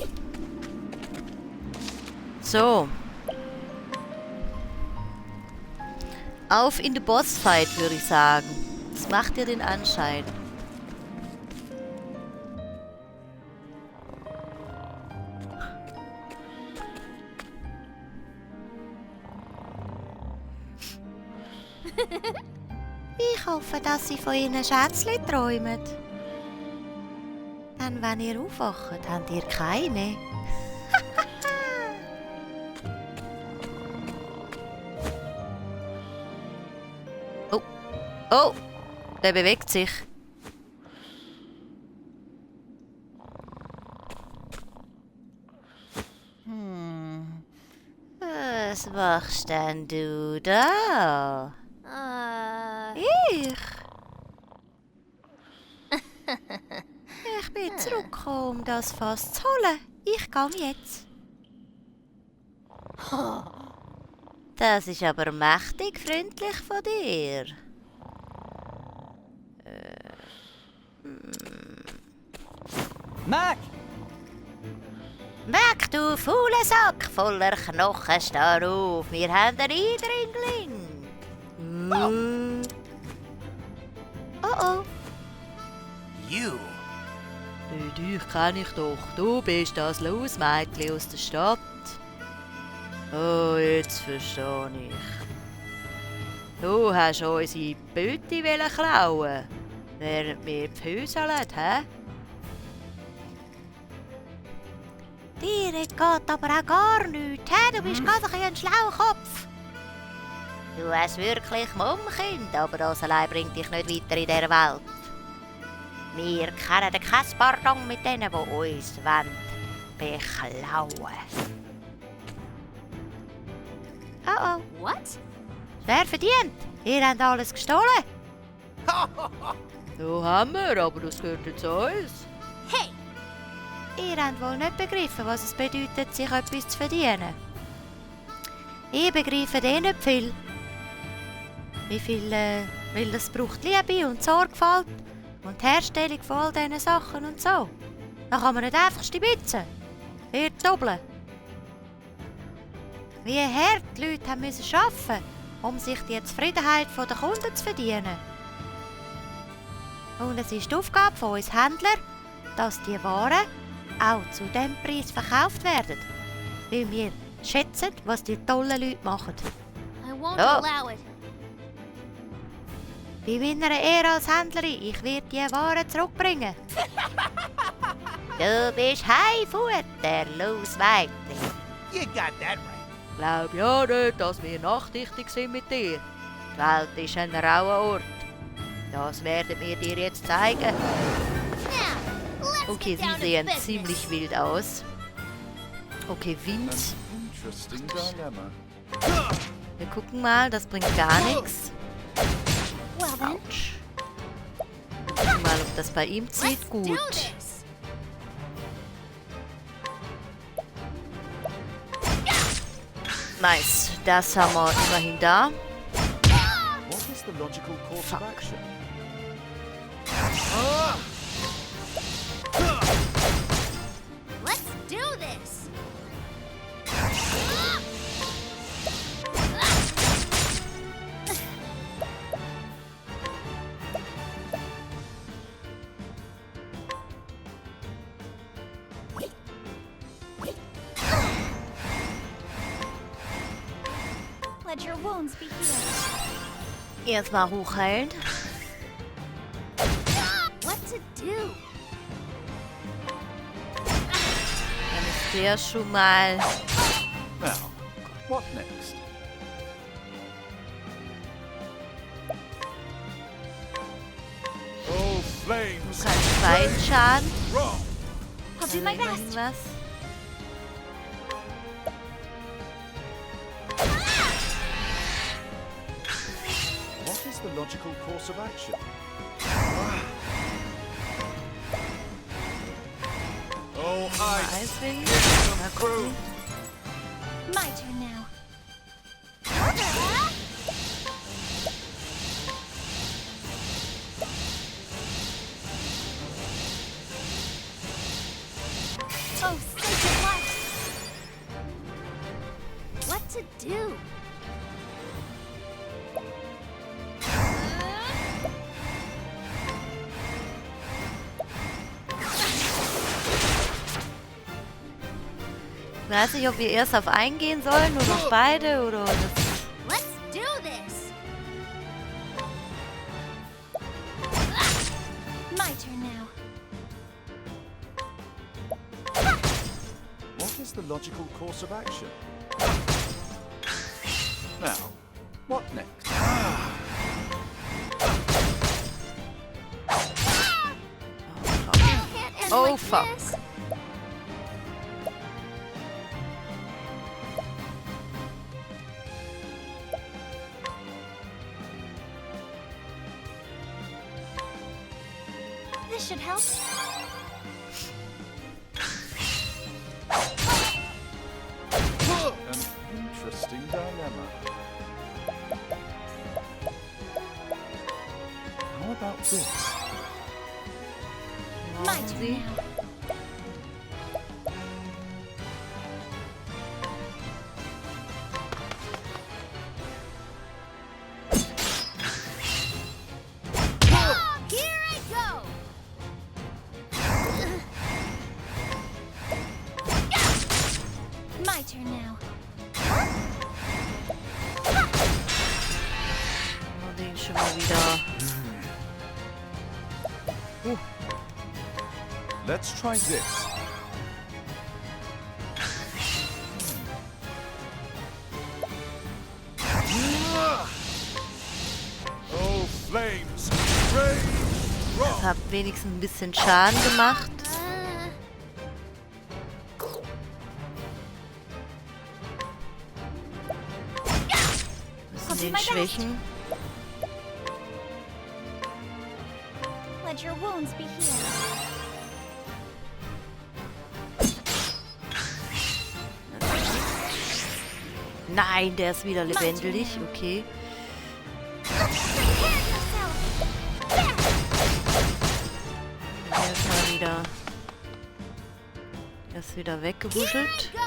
So. Auf in den Bossfight, würde ich sagen. Das macht dir den Anschein. Ich hoffe, dass Sie von Ihren Schätzchen träumen. Denn wenn ihr aufwacht, habt ihr keine. Oh. Oh. Der bewegt sich. Was machst denn du da? Ich? Ich bin zurückgekommen, um das Fass zu holen. Ich gehe jetzt. Das ist aber mächtig freundlich von dir. Mac! Mac, du fauler Sack voller Knochen, steh auf. Wir haben einen Eindringling. Oh. You. Dich kenne ich doch. Du bist das Lausmädchen aus der Stadt. Oh, jetzt verstehe ich. Du hast unsere Beute klauen, während wir pfüseln, hä? Dir geht aber auch gar nichts, hä? Du bist ganz ein schlauer Kopf. Du hast wirklich Mummkind, aber das allein bringt dich nicht weiter in dieser Welt. Wir kennen kein Pardon mit denen, die uns beklauen wollen. Oh. What? Wer verdient? Ihr habt alles gestohlen. So haben wir, aber das gehört jetzt uns. Hey! Ihr habt wohl nicht begriffen, was es bedeutet, sich etwas zu verdienen. Ich begreife nicht viel. Weil das braucht Liebe und Sorgfalt und die Herstellung von all diesen Sachen und so. Da kann man nicht einfach stibitzen. Wird doppeln. Wie hart die Leute haben müssen arbeiten, um sich die Zufriedenheit der Kunden zu verdienen. Und es ist die Aufgabe von uns Händlern, dass die Waren auch zu diesem Preis verkauft werden. Weil wir schätzen, was die tollen Leute machen. I won't Oh. allow it. Bei meiner Ehre als Händlerin, ich werde die Waren zurückbringen. Du bist Heifutter, Lausmädchen. You got that right. Glaub ja nicht, dass wir nachsichtig sind mit dir. Die Welt ist ein rauer Ort. Das werden wir dir jetzt zeigen. Now, let's Okay, get down sie to sehen business. ziemlich wild aus. Okay, Wind. Interesting dilemma. Wir gucken mal, das bringt gar nichts. Well then, Autsch. Gucken mal, ob das bei ihm zieht. let's Gut. do this. Nice. Das haben wir immerhin da. What is the logical course Fuck. of action? Let's do this. Let your wounds be healed. Erstmal hochheilen. What to do? Dann ist der schon mal... Now, what next? Oh, flames! Kein Schaden. Wrong! I'll do my best. Irgendwas. What is the logical course of action? Oh, ice! Eisring. Mal gucken. My turn now. Oh, sacred light. What to do? Ich weiß nicht, ob wir erst auf einen gehen sollen oder auf beide oder... Das Let's do this. My turn now. What is the logical course of action? Now, what next? Can't end Oh, like fuck. this. This should help. An interesting dilemma. How about this? My brauchen turn sie. now. Here I go! My turn now. Oh, den schon mal wieder. Let's try this. Oh, flames! Rage! Das Rock! hat wenigstens ein bisschen Schaden gemacht. Müssen den schwächen. Let your wounds be healed. Nein, der ist wieder lebendig. Okay. Prepare yourself. Der ist mal wieder. Der ist wieder weggebuschelt. Go!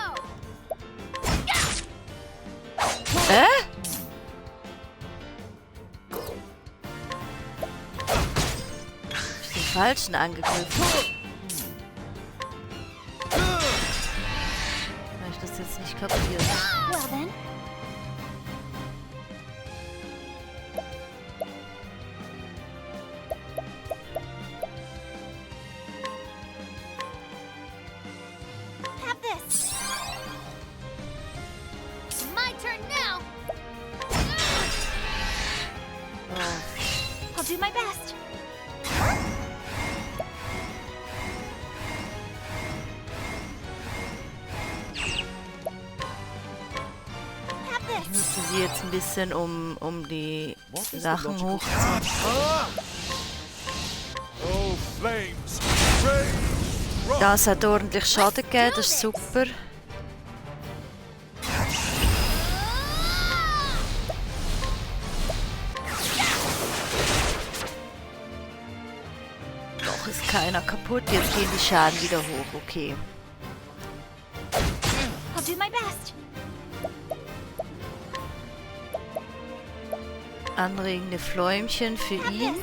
Ich den falschen angegriffen. Habe ich das jetzt nicht kapiert? Well then. Have this. My turn now! Oh. I'll do my best. Have Ich this. nutze sie jetzt ein bisschen, um die What is the Sachen logical hochzuziehen. Oh, flames! Rage! Rock! Das hat ordentlich Schaden gegeben, das ist super. Noch ist keiner kaputt, jetzt gehen die Schaden wieder hoch, okay. I'll do my best. Anregende Fläumchen für ihn.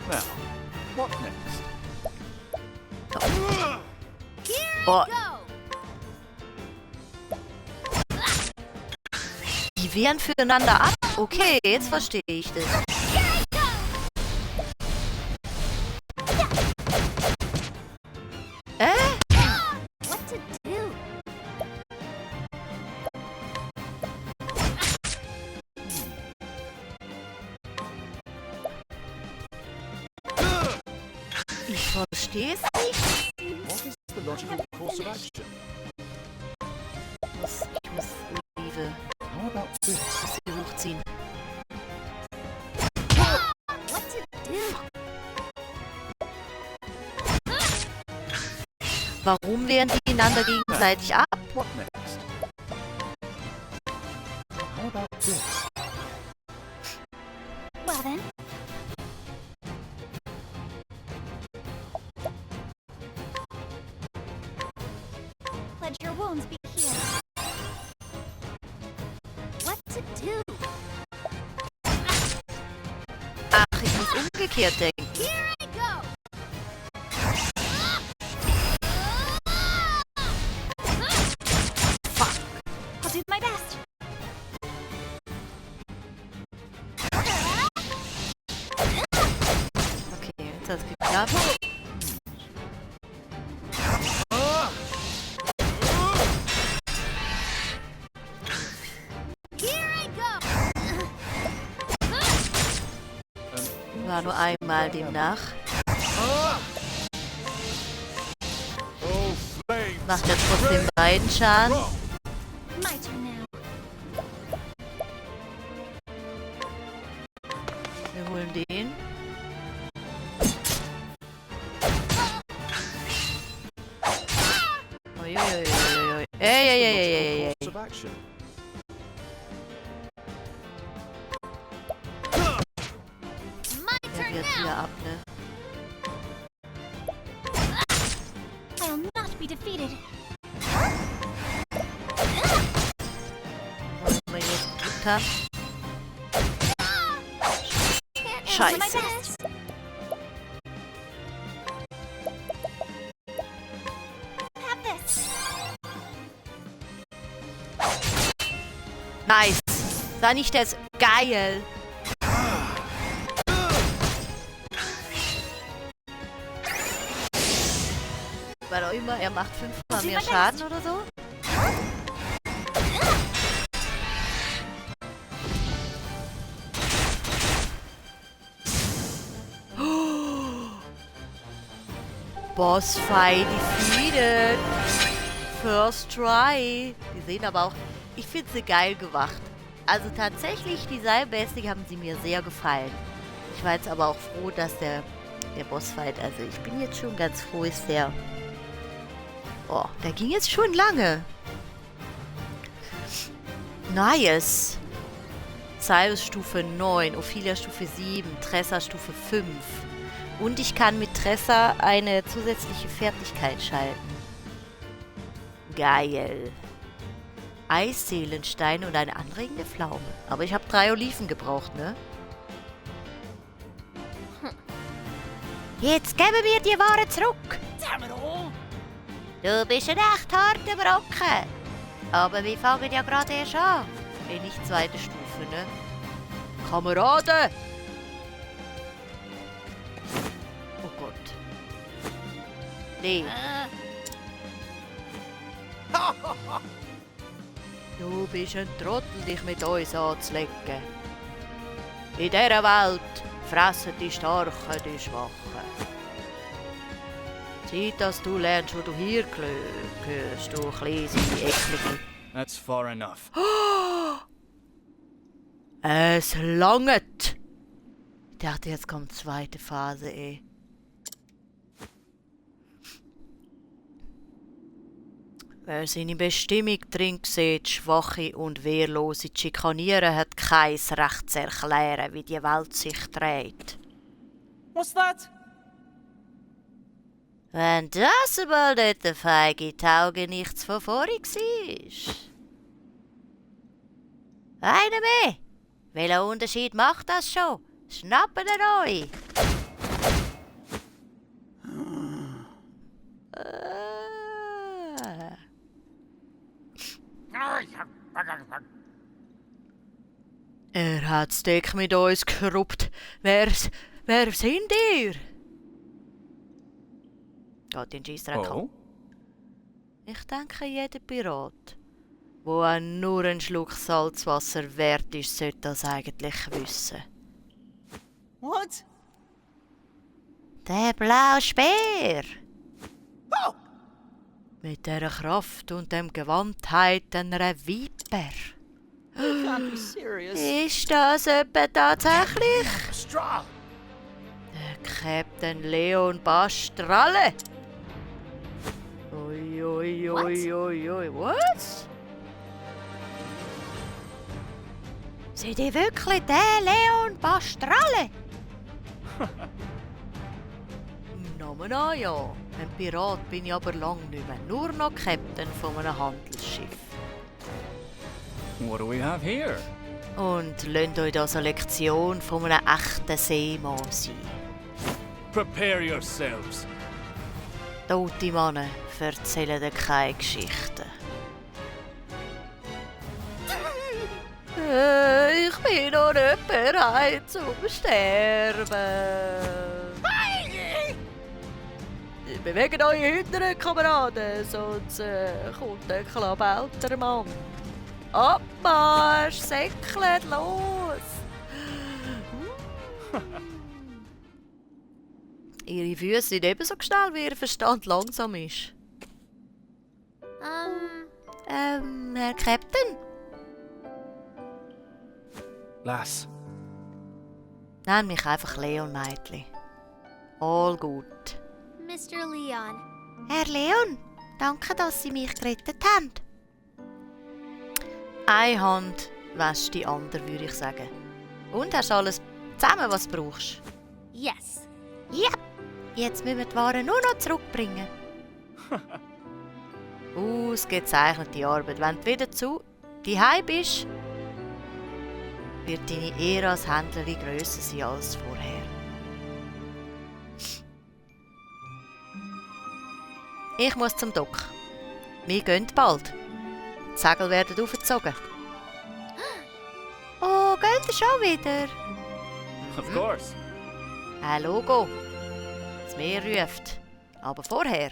Now, what next? Oh, Go! die wehren füreinander ab? Okay, jetzt verstehe ich das. What to do? Ich verstehe es nicht. What is the logical course of action? Ich muss Olive How about this? sie hochziehen. What to do? Warum wehren die einander gegenseitig ab? What next? How about this? Well then. Let your wounds be healed. What to do? Ach, ich muss umgekehrt denken. Here I go! I'll do my best. Okay, jetzt hat es geklappt. Here I go! War nur einmal demnach. Oh, flames! Macht er trotzdem beiden Schaden. Rock! My turn now. Wir holen den. Uiuiuiui. Ey, ey, ey, ey, ey, ey. Course of action. My Der turn wehrt now! wieder ab, ne? kann. Can't answer my Scheiße. best. Have this. Nice. War nicht das geil? Weil auch immer, er macht 5-mal mehr Schaden oder so. Boss Fight defeated. First try. Die sehen aber auch, ich finde sie geil gemacht. Also tatsächlich, die Seilbasic haben sie mir sehr gefallen. Ich war jetzt aber auch froh, dass der Bossfight, also ich bin jetzt schon ganz froh, ist der... Oh, der ging jetzt schon lange. Nice. Cyrus Stufe 9, Ophelia Stufe 7, Tressa Stufe 5. Und ich kann mit Tressa eine zusätzliche Fertigkeit schalten. Geil. Eisseelensteine und eine anregende Pflaume. Aber ich habe 3 Oliven gebraucht, ne? Jetzt geben wir die Ware zurück. Du bist ein echt harter Brocken. Aber wir fangen ja gerade erst an. Nicht zweite Stufe, ne? Kameraden! Oh Gott. Nee. Du bist ein Trottel, dich mit uns anzulegen. In dieser Welt fressen die Starken die Schwachen. Zeit, dass du lernst, wo du hier gehörst, du kleine, eklige. That's far enough. Es langt! Ich dachte, jetzt kommt die zweite Phase, ey. Wer seine Bestimmung drin sieht, Schwache und Wehrlose zu schikanieren, hat kein Recht zu erklären, wie die Welt sich dreht. What's that? Wenn das mal nicht der feige Taugenichts von vorhin war. Einer mehr! Welchen Unterschied macht das schon? Schnappen ihr euch! Er hat's Deck mit uns geruppt. Wer sind ihr? Geht den Scheissdreck an. Oh? Ich denke, jeder Pirat, wo auch nur ein Schluck Salzwasser wert ist, sollte das eigentlich wissen. What? Der blaue Speer! Mit dieser Kraft und dem Gewandtheit einer Viper. You can't be serious. Ist das etwa tatsächlich Straw! der Captain Leon Bastralle? Ui, ui, ui, ui, ui, was? Seid ihr wirklich der Leon Bastralle? Namen an, ja. Ein Pirat bin ich aber lang nicht mehr. Nur noch Captain von einem Handelsschiff. What do we have here? Und lasst euch das eine Lektion von einem echten Seemann sein. Prepare yourselves. Tote Männer erzählen dir keine Geschichten. Ich bin noch nicht bereit zum Sterben. Bewegt eure Hinteren, Kameraden, sonst kommt ein klabauter Mann. Abmarsch, säckelt los! Ihre Füße sind ebenso schnell, wie ihr Verstand langsam ist. Herr Captain? Lass. Nenn mich einfach Leon, Mädchen. All gut. Mr. Leon. Herr Leon, danke, dass Sie mich gerettet haben. Eine Hand wäscht die andere, würde ich sagen. Und hast alles zusammen, was du brauchst? Yes. Ja, jetzt müssen wir die Ware nur noch zurückbringen. Ausgezeichnete Arbeit. Wenn du wieder zu daheim bist, wird deine Ehre als Händlerin grösser sein als vorher. Ich muss zum Dock. Wir gehen bald. Die Segel werden aufgezogen. Oh, geht ihr schon wieder? Of course. Ein Logo. Das Meer ruft. Aber vorher.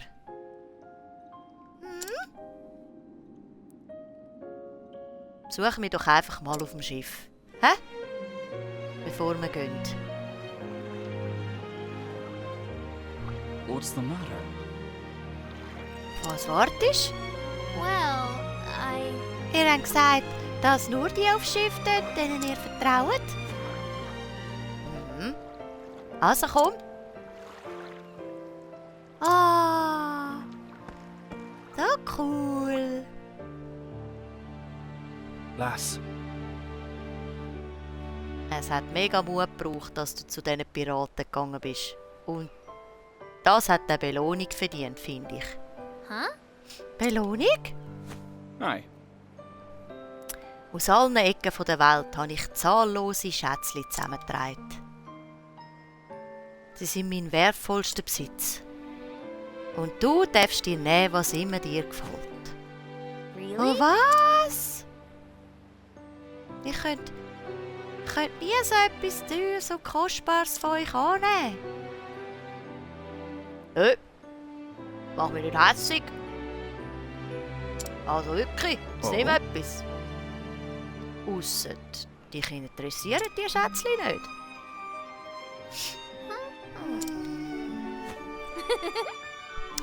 Such mich doch einfach mal auf dem Schiff. Hä? Bevor wir gehen. What's the matter? Was wartest? Well, Ihr habt gesagt, dass nur die aufs Schiff tun, denen ihr vertraut. Mhm. Also komm. Ah, so cool. Lass. Es hat mega Mut gebraucht, dass du zu diesen Piraten gegangen bist. Und das hat eine Belohnung verdient, finde ich. huh? Belohnung? Aye. Aus allen Ecken der Welt habe ich zahllose Schätzchen zusammengetragen. Sie sind mein wertvollster Besitz. Und du darfst dir nehmen, was immer dir gefällt. Really? Oh, was? Ich könnte nie so etwas Teures und Kostbares von euch annehmen. Mach mich nicht hässig. Also wirklich, es Oh. nimm etwas. Ausser dich interessieren die Schätzchen nicht.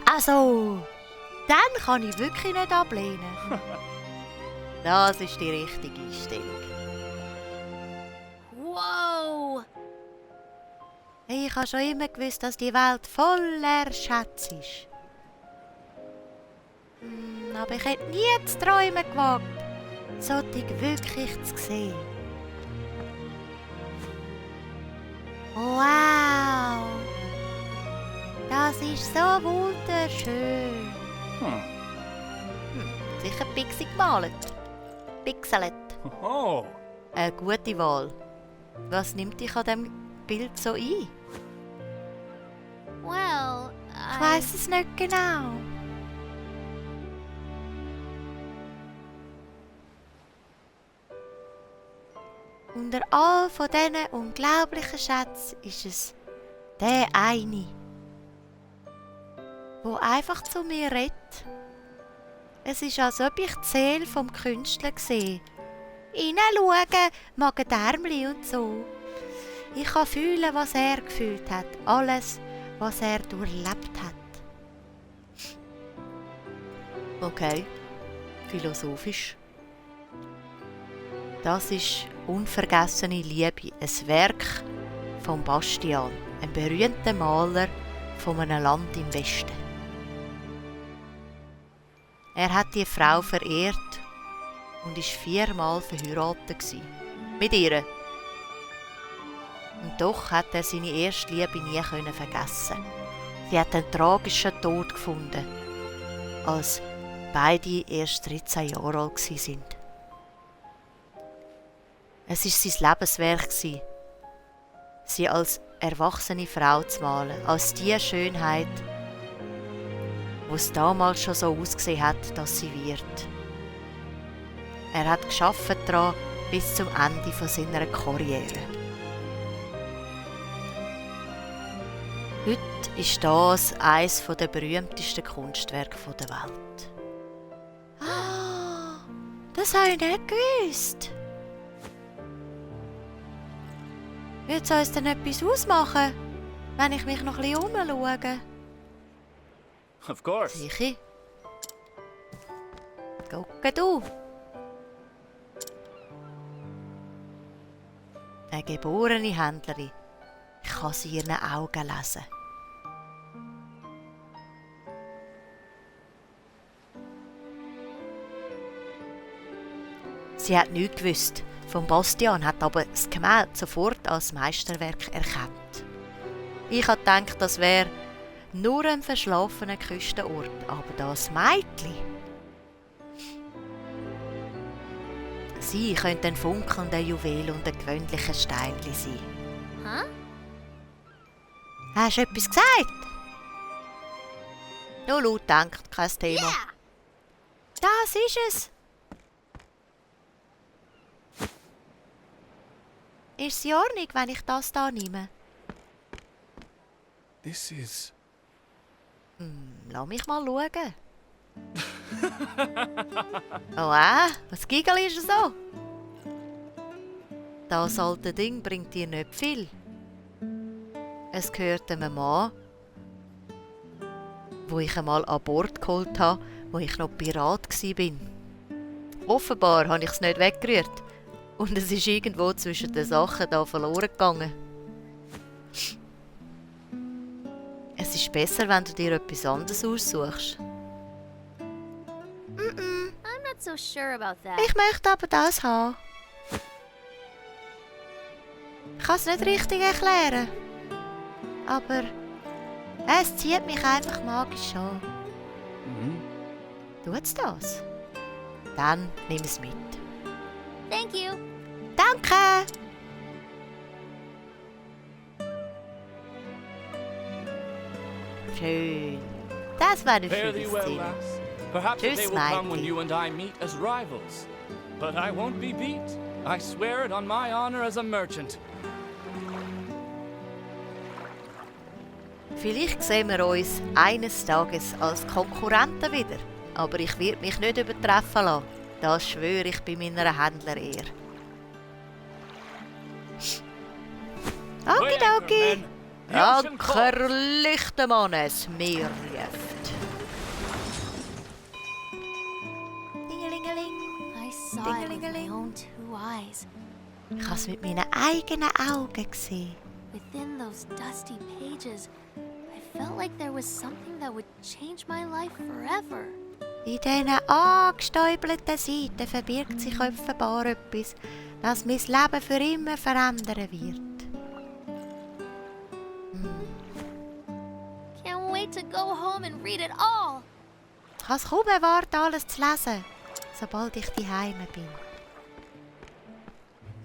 Also, dann kann ich wirklich nicht ablehnen. Das ist die richtige Einstellung. Whoa! Ich habe schon immer gewusst, dass die Welt voller Schätze ist. Aber ich hätte nie zu träumen gewagt, solche wirklich zu sehen. Wow! Das ist so wunderschön. Sicher pixig gemalt. Pixelet. Oh. Eine gute Wahl. Was nimmt dich an diesem Bild so ein? Well, Ich weiss es nicht genau. Unter all von diesen unglaublichen Schätzen ist es der eine, wo einfach zu mir redet. Es ist, als ob ich die Seele vom Künstler sehe. Hineinschauen, Magen-Darmli und so. Ich kann fühlen, was er gefühlt hat. Alles, was er durchlebt hat. Okay, philosophisch. Das ist «Unvergessene Liebe», ein Werk von Bastian, einem berühmten Maler von einem Land im Westen. Er hat die Frau verehrt und war 4-mal verheiratet mit ihr. Und doch hat er seine erste Liebe nie vergessen. Sie hat einen tragischen Tod gefunden, als beide erst 13 Jahre alt waren. Es war sein Lebenswerk, sie als erwachsene Frau zu malen, als die Schönheit, die es damals schon so ausgesehen hat, dass sie wird. Er hat gearbeitet daran bis zum Ende seiner Karriere. Heute ist das eines der berühmtesten Kunstwerke der Welt. Ah, das habe ich nicht gewusst. Wird es uns denn etwas ausmachen, wenn ich mich noch ein bisschen umschaue? Of course. Sicher. Gucke du. Eine geborene Händlerin. Ich kann sie in ihren Augen lesen. Sie hat nichts gewusst von Bastian, hat aber das Gemälde sofort als Meisterwerk erkannt. Ich habe gedacht, das wäre nur ein verschlafener Küstenort, aber das Mädchen, Sie könnte ein funkelnder Juwel und ein gewöhnliches Steinchen sein. Huh? Hast du etwas gesagt? Nur laut denkt, kein Thema. Yeah! Das ist es. Ist es in Ordnung, wenn ich das da nehme? This is... Lass mich mal schauen. Oh, was Giggle ist so? Das alte Ding bringt dir nicht viel. Es gehört einem Mann, wo ich einmal an Bord geholt habe, wo ich noch Pirat war. Offenbar habe ich es nicht weggerührt und es ist irgendwo zwischen den Sachen da verloren gegangen. Es ist besser, wenn du dir etwas anderes aussuchst. I'm not so sure about that. Ich möchte aber das haben. Ich kann es nicht richtig erklären. Aber es zieht mich einfach magisch an. Tut's das? Dann nimm es mit. Thank you. Danke! Schön. Das war ein Fare thee schönes well, Ziel. lass. Perhaps the Tschüss, day will come when Mikey. you and I meet as rivals. But I won't be beat. I swear it on my honor as a merchant. Vielleicht sehen wir uns eines Tages als Konkurrenten wieder. Aber ich werde mich nicht übertreffen lassen. Das schwöre ich bei meiner Händlerehre. Okidoki! Anker Lichtenmann, es Meer ruft. Dingelingeling. I saw it with my Ding-a-ling-a-ling. own 2 eyes. Ich habe es mit meinen eigenen Augen gesehen. Within those dusty pages, I felt like there was something that would change my life forever. In diesen angestäubelten Seiten verbirgt sich offenbar etwas, das mein Leben für immer verändern wird. Can't wait to go home and read it all. Ich kann es kaum erwarten, alles zu lesen, sobald ich daheim bin.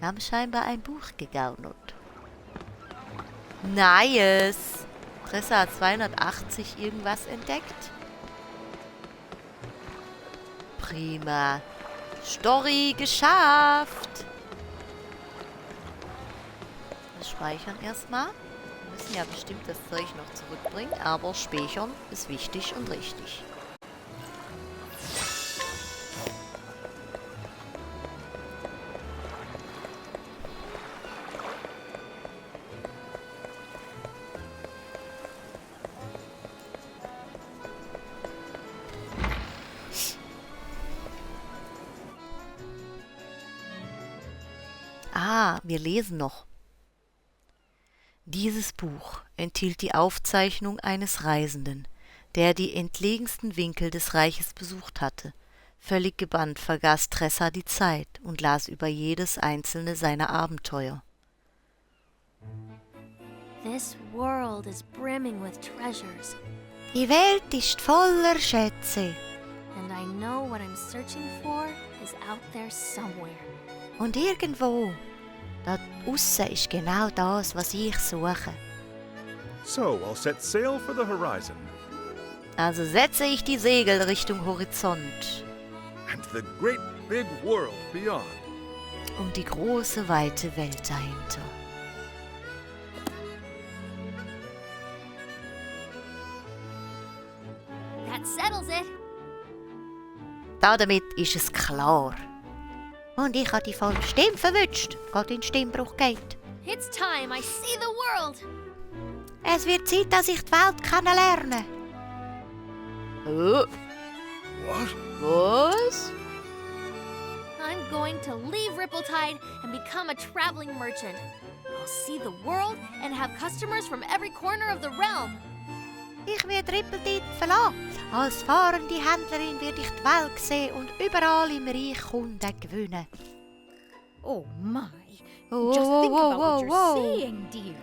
Wir haben scheinbar ein Buch gegaunert. Nice! Tressa hat 280 irgendwas entdeckt. Prima. Story geschafft! Wir speichern erstmal. Wir müssen ja bestimmt das Zeug noch zurückbringen, aber speichern ist wichtig und richtig. Wir lesen noch. Dieses Buch enthielt die Aufzeichnung eines Reisenden, der die entlegensten Winkel des Reiches besucht hatte. Völlig gebannt vergaß Tressa die Zeit und las über jedes einzelne seiner Abenteuer. This world is brimming with treasures, Die Welt ist voller Schätze and I know what I'm searching for is out there somewhere. und irgendwo, da aussen ist genau das, was ich suche. So, I'll set sail for the horizon Also setze ich die Segel Richtung Horizont, and the great big world beyond. um die große, weite Welt dahinter. That settles it. Damit ist es klar. Und ich habe die falsche Stimme verwünscht, gerade in den Stimmbruch geht. It's time I see the world. Es wird Zeit, dass ich die Welt kennenlerne. Oh, What? was? I'm going to leave Rippletide and become a traveling merchant. I'll see the world and have customers from every corner of the realm. Ich werde Rippletide verlassen. Als fahrende Händlerin werde ich die Welt sehen und überall im Reich Kunden gewinnen. Oh my. Oh, Just oh, think oh, about what oh, you're oh. saying, dear.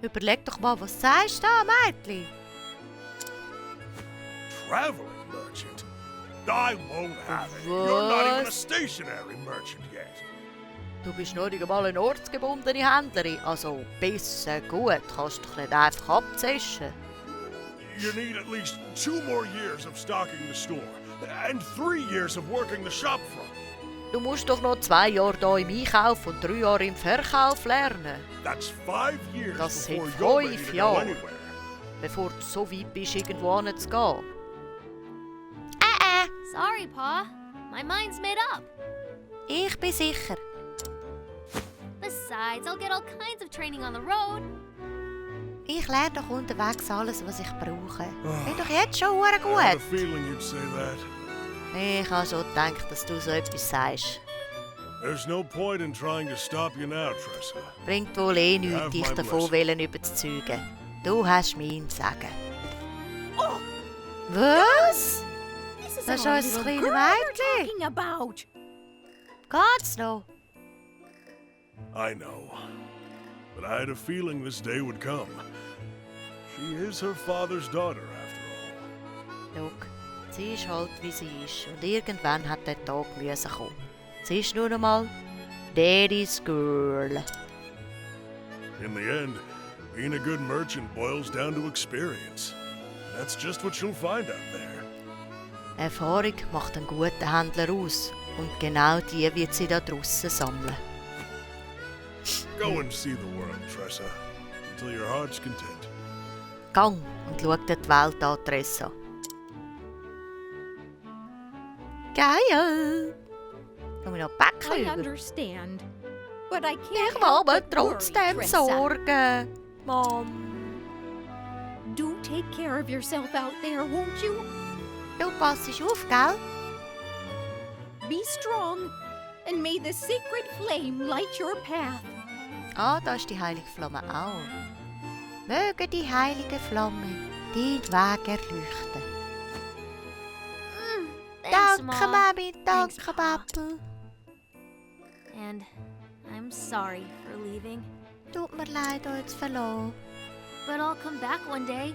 Überleg doch mal, was sagst du da, Mädchen? Traveling merchant? I won't have it. You're not even a Was? stationary merchant yet. Du bist noch nicht einmal eine ortsgebundene Händlerin. Also, besser gut kannst du dich nicht einfach abzischen. You need at least 2 more years of stocking the store, and 3 years of working the shop front. Du musst doch noch 2 Jahre hier im Einkauf und 3 Jahre im Verkauf lernen, That's 5 years Das before sind you're ready 5 to go Jahre. anywhere. bevor du so weit bist, irgendwo hinzugehen. Sorry, Pa. My mind's made up. Ich bin sicher. Besides, I'll get all kinds of training on the road. Ich lerne doch unterwegs alles, was ich brauche. Bin doch jetzt schon I had a gut. feeling you'd say that. Ich habe schon gedacht, dass du so etwas sagst. There's no point in trying to stop you now, Tressa. Bringt wohl eh You have nichts, dich my davon blessing. überzuzeugen. Du hast mein Sagen. Was? This is Das ist our unser little kleines girl you're Mädchen. talking about. Geht's noch? I know. But I had a feeling this day would come. She is her father's daughter, after all. Schau, sie ist halt wie sie ist. Und irgendwann hat der Tag müssen kommen. Sie ist nur einmal Daddy's Girl. In the end, being a good merchant boils down to experience. That's just what you'll find out there. Erfahrung macht einen guten Händler aus. Und genau die wird sie da draussen sammeln. Go and see the world, Tressa, until your heart's content. Gang und schau dir die Welt an, Tressa. Geil! Kommen wir noch Päckchen I über? understand. But I Ich can't mache help mir but worry, trotzdem Tressa. Sorgen. Mom. Do take care of yourself out there, won't you? Du passt auf, gell? Be strong, and may the sacred flame light your path. Ah, da ist die heilige Flamme auch. Möge die heilige Flamme deinen Weg erleuchten. Thanks, Danke, Mom. Mami, Thanks, danke, Pa. Papi. And I'm sorry for leaving. Tut mir leid, euch zu verlassen. But I'll come back one day,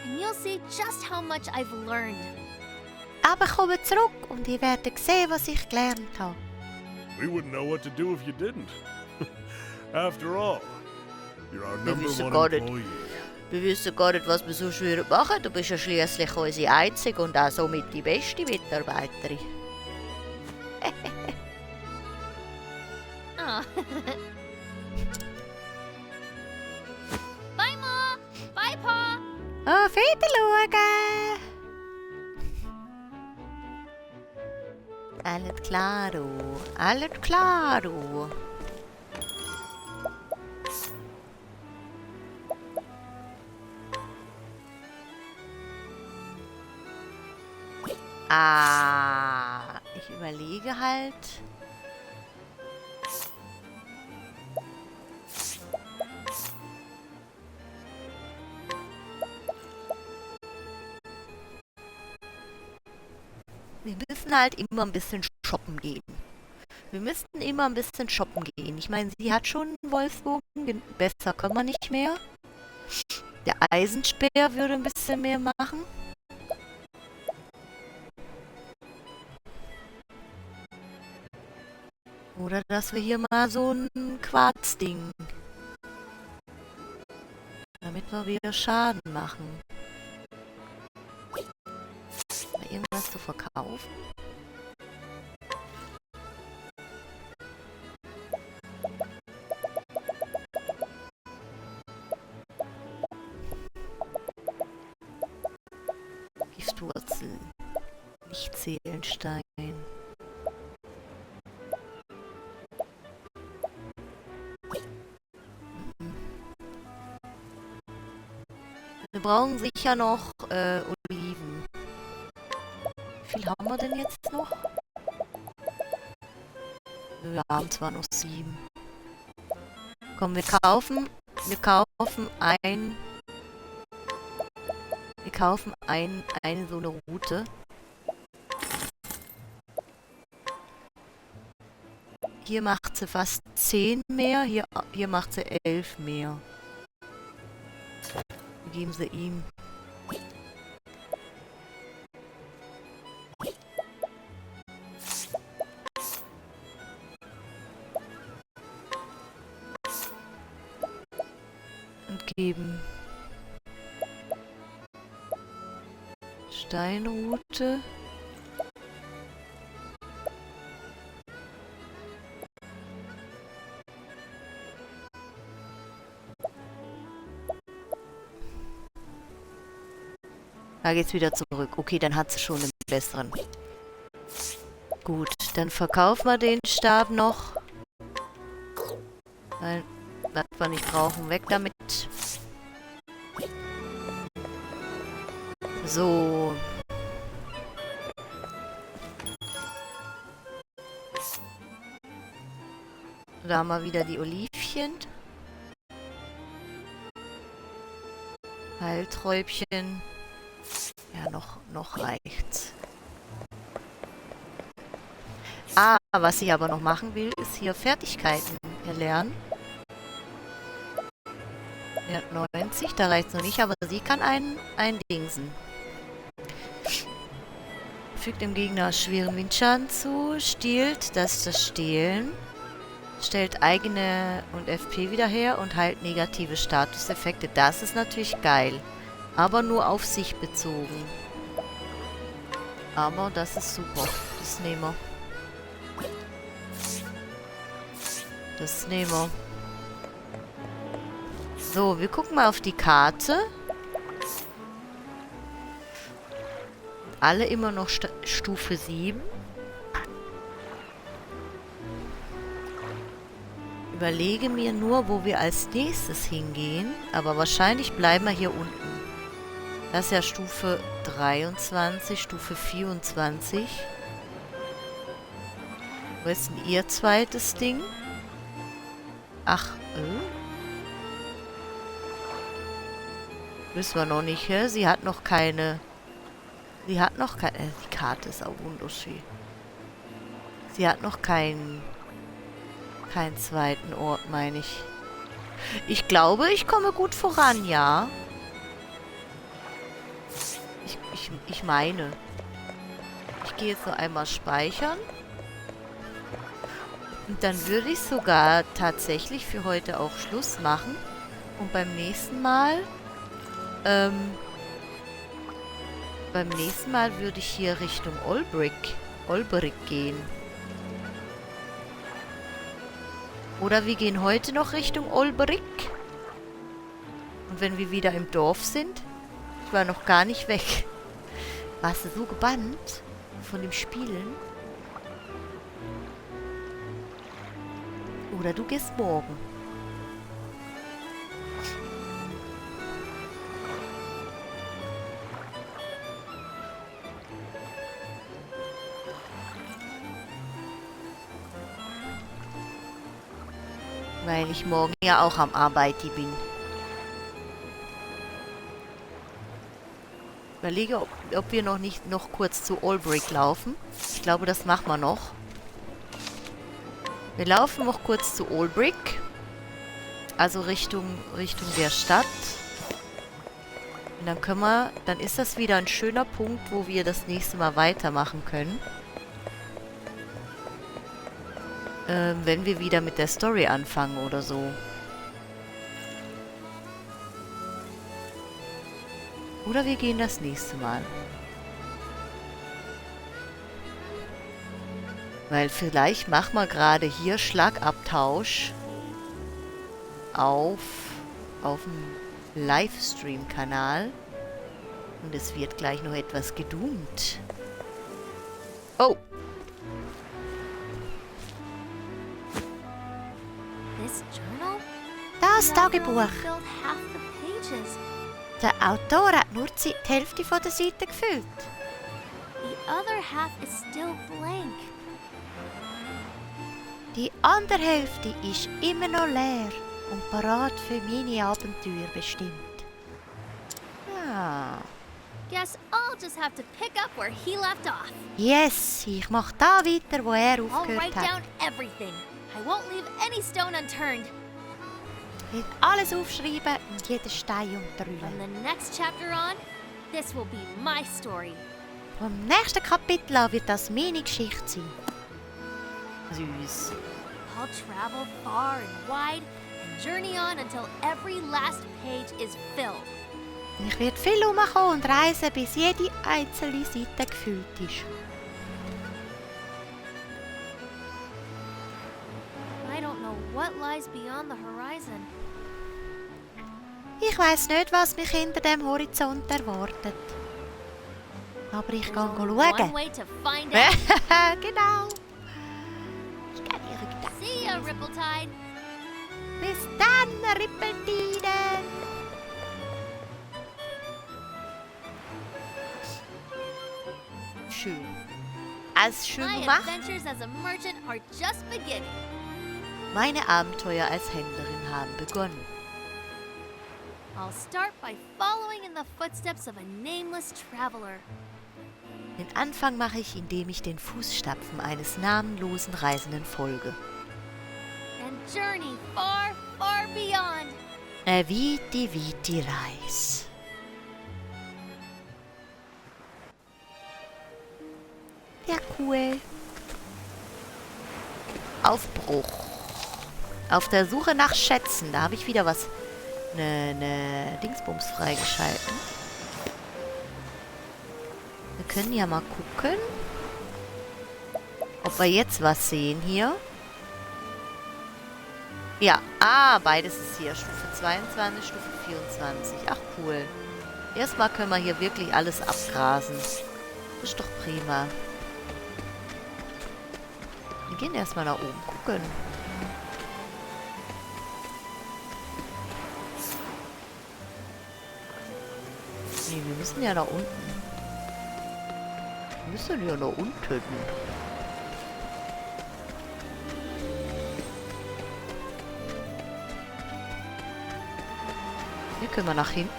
and you'll see just how much I've learned. Aber komme zurück und ihr werdet sehen, was ich gelernt habe. We wouldn't know what to do if you didn't. After all, you're our Wir number wissen one gar nicht. employee. Wir wissen gar nicht, was wir so schwer machen. Du bist ja schließlich unsere einzige und auch somit die beste Mitarbeiterin. Oh. Bye, Ma. Bye, Pa. Auf Wiedersehen! Alles klaro, alles klaro. Ich überlege halt. Wir müssen halt immer ein bisschen shoppen gehen. Wir müssten immer ein bisschen shoppen gehen. Ich meine, sie hat schon einen Wolfsbogen, besser kann man nicht mehr. Der Eisenspeer würde ein bisschen mehr machen. Oder dass wir hier mal so ein Quarzding. Damit wir wieder Schaden machen. Mal irgendwas zu verkaufen? Giftwurzel. Lichtseelenstein. Wir brauchen sicher noch Oliven. Wie viel haben wir denn jetzt noch? Wir haben zwar noch 7. Komm, wir kaufen eine so eine Route. Hier macht sie fast 10 mehr, hier macht sie 11 mehr. Geben sie ihm. geben. Steinrute. Da geht's wieder zurück. Okay, dann hat sie schon einen besseren. Gut, dann verkaufen wir den Stab noch. Weil, das wir nicht brauchen, weg damit. So. Da haben wir wieder die Olivchen. Heilträubchen. Ja, noch reicht's. Ah, was ich aber noch machen will, ist hier Fertigkeiten erlernen. Er hat 90, da reicht's noch nicht, aber sie kann eindingsen. Fügt dem Gegner schweren Windschaden zu, stiehlt das Stehlen, stellt eigene und FP wieder her und heilt negative Statuseffekte. Das ist natürlich geil, aber nur auf sich bezogen. Aber das ist super, das nehmen wir. Das nehmen wir. So, wir gucken mal auf die Karte. Alle immer noch Stufe 7. Überlege mir nur, wo wir als nächstes hingehen. Aber wahrscheinlich bleiben wir hier unten. Das ist ja Stufe 23, Stufe 24. Wo ist denn ihr zweites Ding? Ach, wissen wir noch nicht, hä? Sie hat noch keine... Sie hat noch keine... die Karte ist auch wunderschön. Sie hat noch keinen zweiten Ort, meine ich. Ich glaube, ich komme gut voran, ja. Ich meine. Ich gehe jetzt noch einmal speichern. Und dann würde ich sogar tatsächlich für heute auch Schluss machen. Und beim nächsten Mal würde ich hier Richtung Olbrich gehen. Oder wir gehen heute noch Richtung Olbrich. Und wenn wir wieder im Dorf sind, ich war noch gar nicht weg. Warst du so gebannt von dem Spielen? Oder du gehst morgen. Weil ich morgen ja auch am Arbeiten bin. Überlege, ob wir noch kurz zu Olbrich laufen. Ich glaube, das machen wir noch. Wir laufen noch kurz zu Olbrich. Also Richtung der Stadt. Und dann ist das wieder ein schöner Punkt, wo wir das nächste Mal weitermachen können. Wenn wir wieder mit der Story anfangen oder so. Oder wir gehen das nächste Mal. Weil vielleicht machen wir gerade hier Schlagabtausch auf dem Livestream-Kanal. Und es wird gleich noch etwas gedoomt. Oh! Das Tagebuch. Der Autor hat nur die Hälfte von der Seite gefüllt. Die andere Hälfte ist immer noch leer und parat für meine Abenteuer bestimmt. Ah. Guess I'll just have to pick up where he left off. Yes, ich mache da weiter, wo er I'll aufgehört write hat. down everything. I won't leave any stone unturned. Ich will alles aufschreiben und jeden Stein From umdrüllen. the next chapter on, this will be my story. Vom nächsten Kapitel an wird das meine Geschichte sein. Süß. I'll travel far and wide and journey on until every last page is filled. Ich werde viel rumkommen und reisen, bis jede einzelne Seite gefüllt ist. I don't know what lies beyond the horizon. Ich weiss nicht, was mich hinter dem Horizont erwartet. Aber ich There's gehe only one schauen. way to find out. Genau. Ich kann ihre Gedanken. See ya, Rippletide. Bis dann, Rippeltiden. Schön. Alles schön My gemacht. adventures as a merchant are just beginning. Meine Abenteuer als Händlerin haben begonnen. I'll start by following in the footsteps of a nameless traveler. Den Anfang mache ich, indem ich den Fußstapfen eines namenlosen Reisenden folge. And journey far, far beyond. Viti Viti Reis. Ja, cool. Aufbruch. Auf der Suche nach Schätzen. Da habe ich wieder was. Ne Dingsbums freigeschalten. Wir können ja mal gucken, ob wir jetzt was sehen hier. Ja, beides ist hier. Stufe 22, Stufe 24. Ach, cool. Erstmal können wir hier wirklich alles abgrasen. Das ist doch prima. Wir gehen erstmal nach oben gucken. Nee, wir müssen ja nach unten. Wir müssen ja nach unten. Hier können wir nach hinten.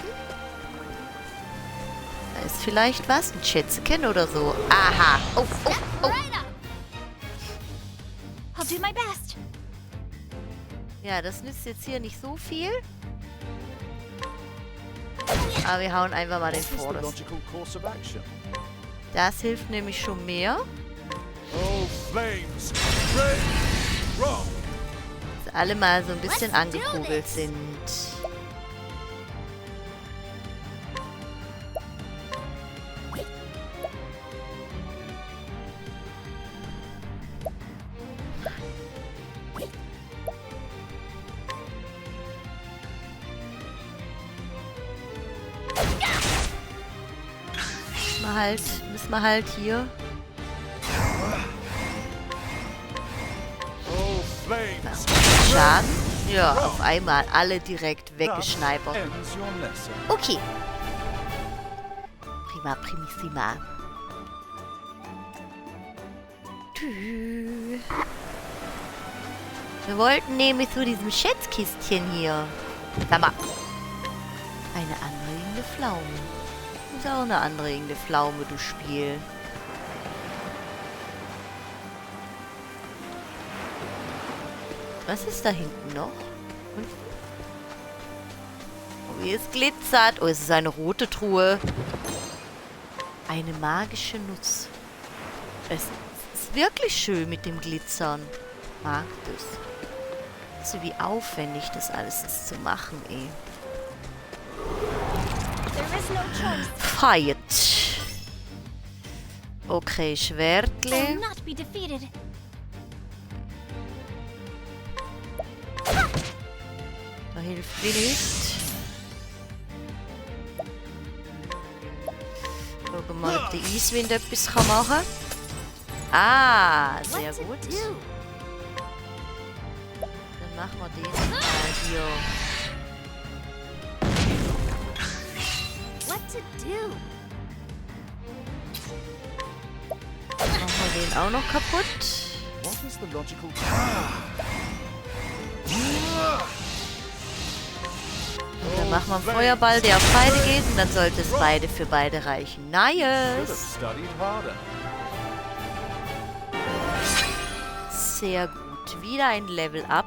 Da ist vielleicht was. Ein Schätzchen oder so. Aha. Oh. Right up. I'll do my best. Ja, das nützt jetzt hier nicht so viel. Aber wir hauen einfach mal den What is the Vordersten. logical course of action? Das hilft nämlich schon mehr. Oh, flames! Rage! Wrong! Dass alle mal so ein bisschen Let's do angekugelt this. sind. Müssen wir halt hier. Oh, flames! Schaden. Ja, auf einmal alle direkt weggeschneipert. Ends your lesson. Okay. Prima, primissima. Tü. Wir wollten nämlich zu diesem Schätzkistchen hier. Sag mal. Eine anregende Pflaume. Du bist auch eine anregende Pflaume, du Spiel. Was ist da hinten noch? Oh, wie es glitzert. Oh, es ist eine rote Truhe. Eine magische Nuss. Es ist wirklich schön mit dem Glitzern. Mag das. So wie aufwendig das alles ist zu machen, eh. There is no choice. Fight. Okay, I will Schwertle. not be defeated. Da hilft nicht. Schauen wir mal, ob der Eiswind etwas machen kann. Ah, sehr What to gut. do? Dann machen wir den mal hier. What to do? Machen wir den auch noch kaputt. What is the logical Und dann machen wir einen Feuerball, der auf beide geht. Und dann sollte es beide für beide reichen. Should have Nice. studied harder. Sehr gut. Wieder ein Level-Up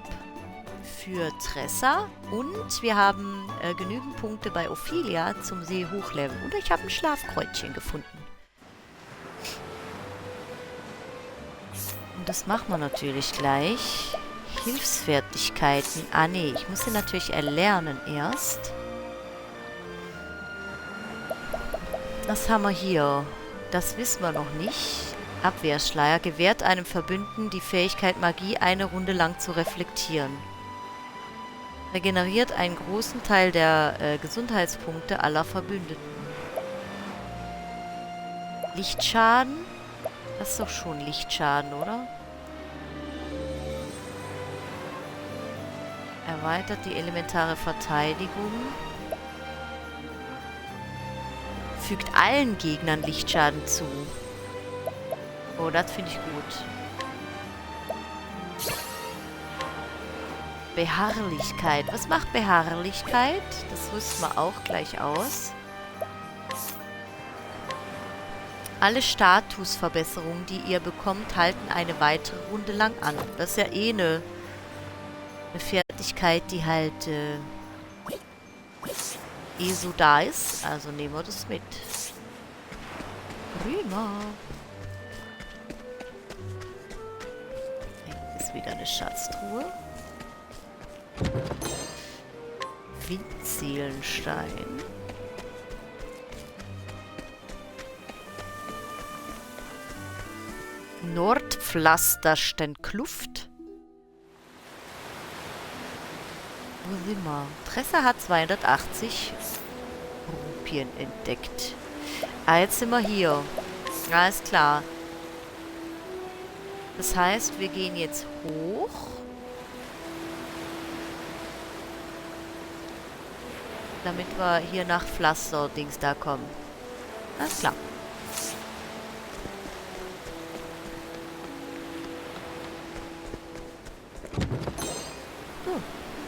für Tressa. Und wir haben genügend Punkte bei Ophelia zum See-Hochlevel. Und ich habe ein Schlafkreuzchen gefunden. Und das machen wir natürlich gleich. Hilfsfertigkeiten. Ah, nee, ich muss sie natürlich erlernen erst. Was haben wir hier? Das wissen wir noch nicht. Abwehrschleier gewährt einem Verbündeten die Fähigkeit, Magie eine Runde lang zu reflektieren. Regeneriert einen großen Teil der Gesundheitspunkte aller Verbündeten. Lichtschaden? Das ist doch schon Lichtschaden, oder? Erweitert die elementare Verteidigung. Fügt allen Gegnern Lichtschaden zu. Oh, das finde ich gut. Beharrlichkeit. Was macht Beharrlichkeit? Das rüsten wir auch gleich aus. Alle Statusverbesserungen, die ihr bekommt, halten eine weitere Runde lang an. Das ist ja eh eine Fertigkeit, die halt eh so da ist. Also nehmen wir das mit. Prima. Hier ist wieder eine Schatztruhe. Windseelenstein. Nordpflasterstenkluft. Wo sind wir? Tressa hat 280 Rupien entdeckt. Ah, jetzt sind wir hier. Alles klar. Das heißt, wir gehen jetzt hoch. Damit wir hier nach Pflaster-Dings da kommen. Alles klar.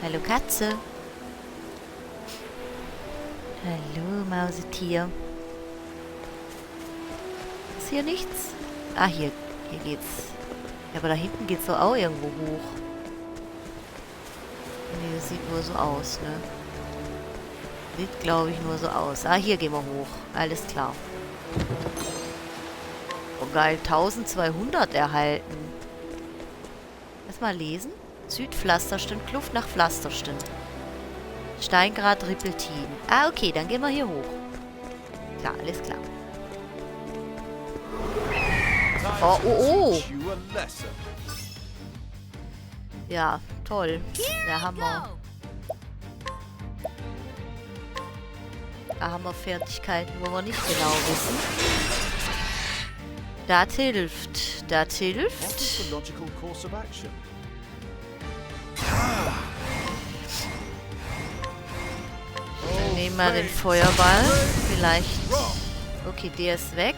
Hallo Katze. Hallo Mausetier. Ist hier nichts? Ah, hier geht's. Ja, aber da hinten geht's doch auch irgendwo hoch. Nee, das sieht nur so aus, ne? Sieht, glaube ich, nur so aus. Ah, hier gehen wir hoch. Alles klar. Oh, geil. 1200 erhalten. Lass mal lesen. Südpflasterstein, Kluft nach Pflasterstein. Steingrad Rippeltin. Ah, okay, dann gehen wir hier hoch. Klar, alles klar. Oh, oh, oh. Ja, toll. Da haben wir Fertigkeiten, wo wir nicht genau wissen. Das hilft. Das hilft. What is the logical course of action? Dann nehmen wir den Feuerball. Vielleicht. Okay, der ist weg.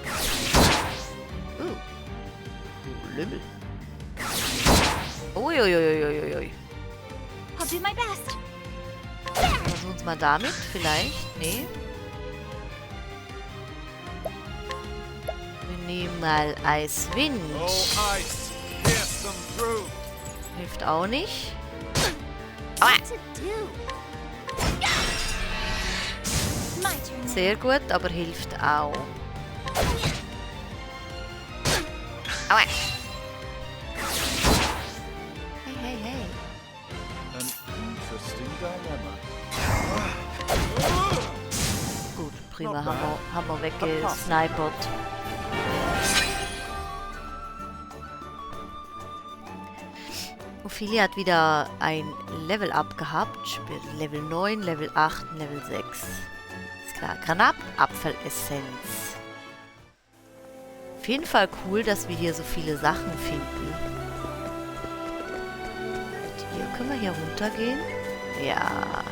Lümmel. Uiuiuiuiui. I'll do my best. Versuchen wir es mal damit. Vielleicht. Nee. Wir nehmen mal Eiswind. Hilft auch nicht. What to do? My turn. Sehr gut, aber hilft auch. Aua. Hey, hey, hey. An interesting dilemma. Gut, prima, haben wir weggesnipert. Ophelia hat wieder ein Level-Up gehabt. Level 9, Level 8, Level 6. Ist klar. Granatapfelessenz. Auf jeden Fall cool, dass wir hier so viele Sachen finden. Und hier können wir hier runtergehen. Ja.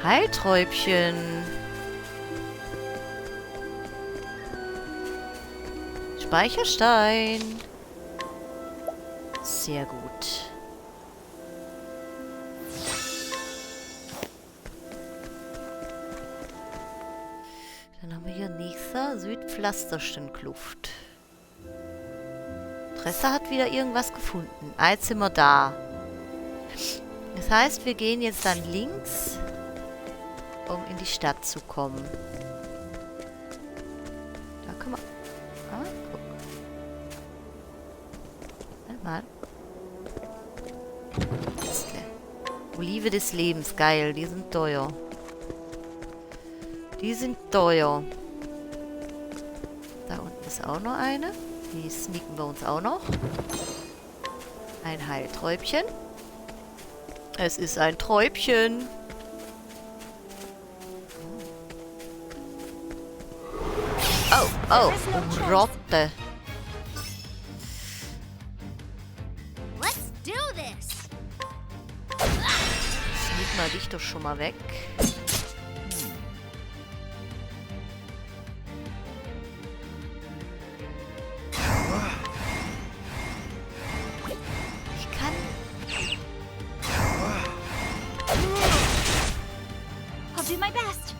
Heilträubchen. Speicherstein. Sehr gut. Dann haben wir hier nächster Südpflasterstenkluft. Tressa hat wieder irgendwas gefunden. Jetzt sind wir da. Das heißt, wir gehen jetzt dann links, um in die Stadt zu kommen. Da können wir... Ah, guck. Mal. Olive des Lebens, geil, die sind teuer. Die sind teuer. Da unten ist auch noch eine. Die sneaken wir uns auch noch. Ein Heilträubchen. Es ist ein Träubchen. Oh, oh, Rotte. Let's do this. Sneak mal dich doch schon mal weg. Ich kann... I'll do my best.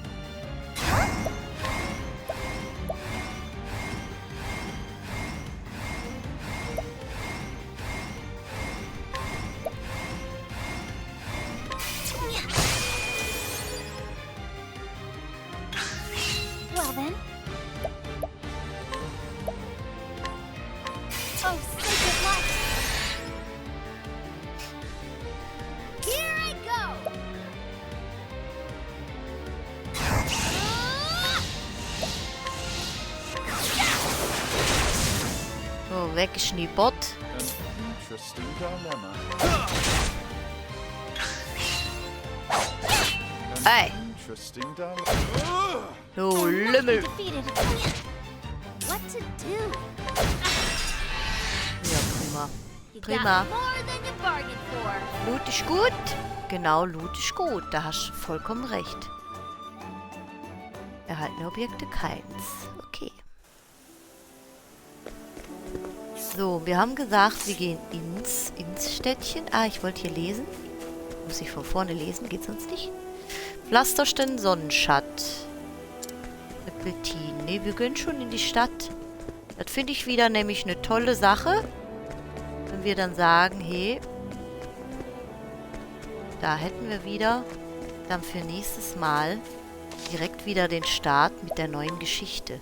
Well then. Oh, sacred light. Here I go. So, weggeschnippert. An interesting dilemma. Ey, Interesting dilemma. du Lümmel. Defeated. What to do? Ja, prima. You Prima. got more than you bargained for. Loot ist gut. Genau, Loot ist gut. Da hast du vollkommen recht. Erhaltene Objekte keins. Okay. So, wir haben gesagt, wir gehen ins Städtchen. Ah, ich wollte hier lesen. Muss ich von vorne lesen, geht sonst nicht. Pflasterstein, Sonnenschatt. Repeltin. Ne, wir gehen schon in die Stadt. Das finde ich wieder nämlich eine tolle Sache. Wenn wir dann sagen, hey, da hätten wir wieder dann für nächstes Mal direkt wieder den Start mit der neuen Geschichte.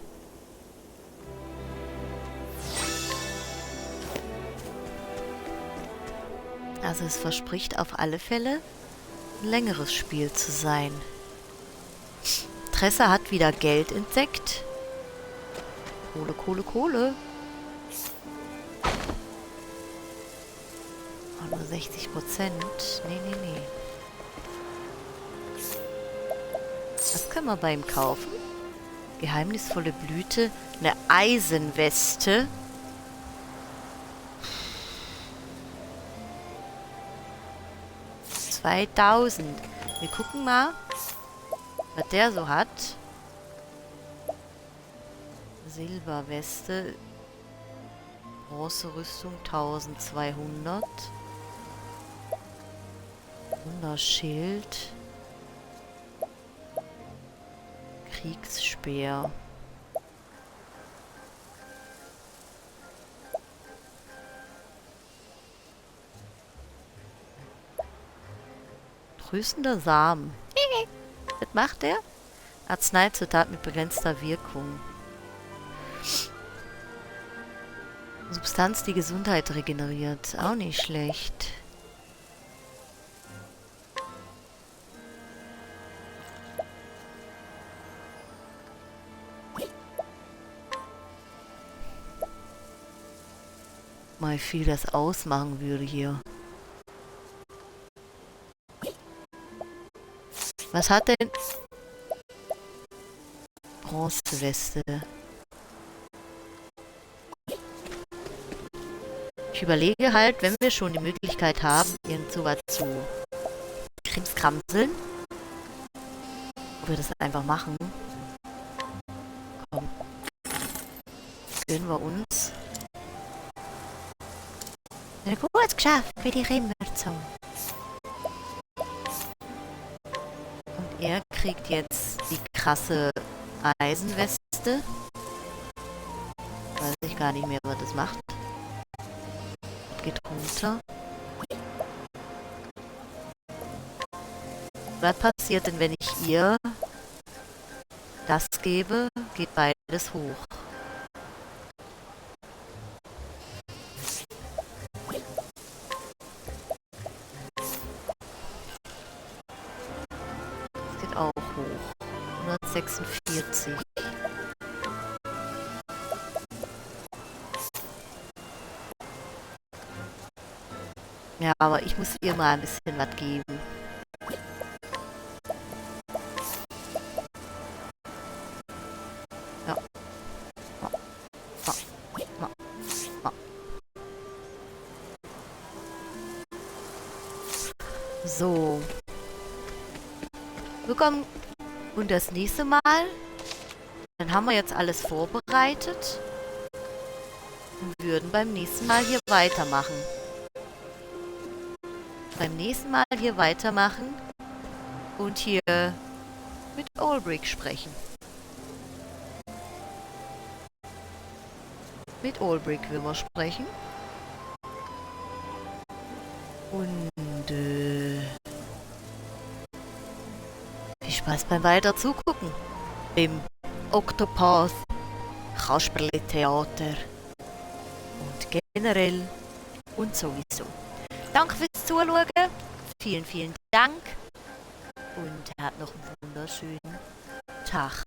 Also es verspricht auf alle Fälle ein längeres Spiel zu sein. Tressa hat wieder Geld entdeckt. Kohle, Kohle, Kohle. Oh, nur 60%. Nee, nee, nee. Was können wir bei ihm kaufen? Geheimnisvolle Blüte. Eine Eisenweste. $2000. Wir gucken mal, was der so hat. Silberweste. Bronzerüstung 1200. Wunderschild. Kriegsspeer. Tröstender Samen. Was macht der? Arzneizutat mit begrenzter Wirkung. Substanz, die Gesundheit regeneriert. Auch nicht schlecht. Mal wie viel das ausmachen würde hier. Was hat denn... Bronzeweste. Ich überlege halt, wenn wir schon die Möglichkeit haben, irgend sowas zu krimskramseln, ob wir das einfach machen. Komm. Gönnen wir uns. Eine kurz geschafft für die Rennmürzung. Und er kriegt jetzt die krasse Eisenweste. Weiß ich gar nicht mehr, was das macht. Geht runter. Was passiert denn, wenn ich ihr das gebe? Geht beides hoch. 46. Ja, aber ich muss ihr mal ein bisschen was geben. Ja. So. Wir kommen und das nächste Mal, dann haben wir jetzt alles vorbereitet und würden beim nächsten Mal hier weitermachen. Und hier mit Olbrich sprechen. Mit Olbrich will wir sprechen. Und viel Spaß beim weiter zugucken. Im Octopath Kasperle-Theater. Und generell und sowieso. Danke fürs Zuschauen. Vielen, vielen Dank. Und habt noch einen wunderschönen Tag.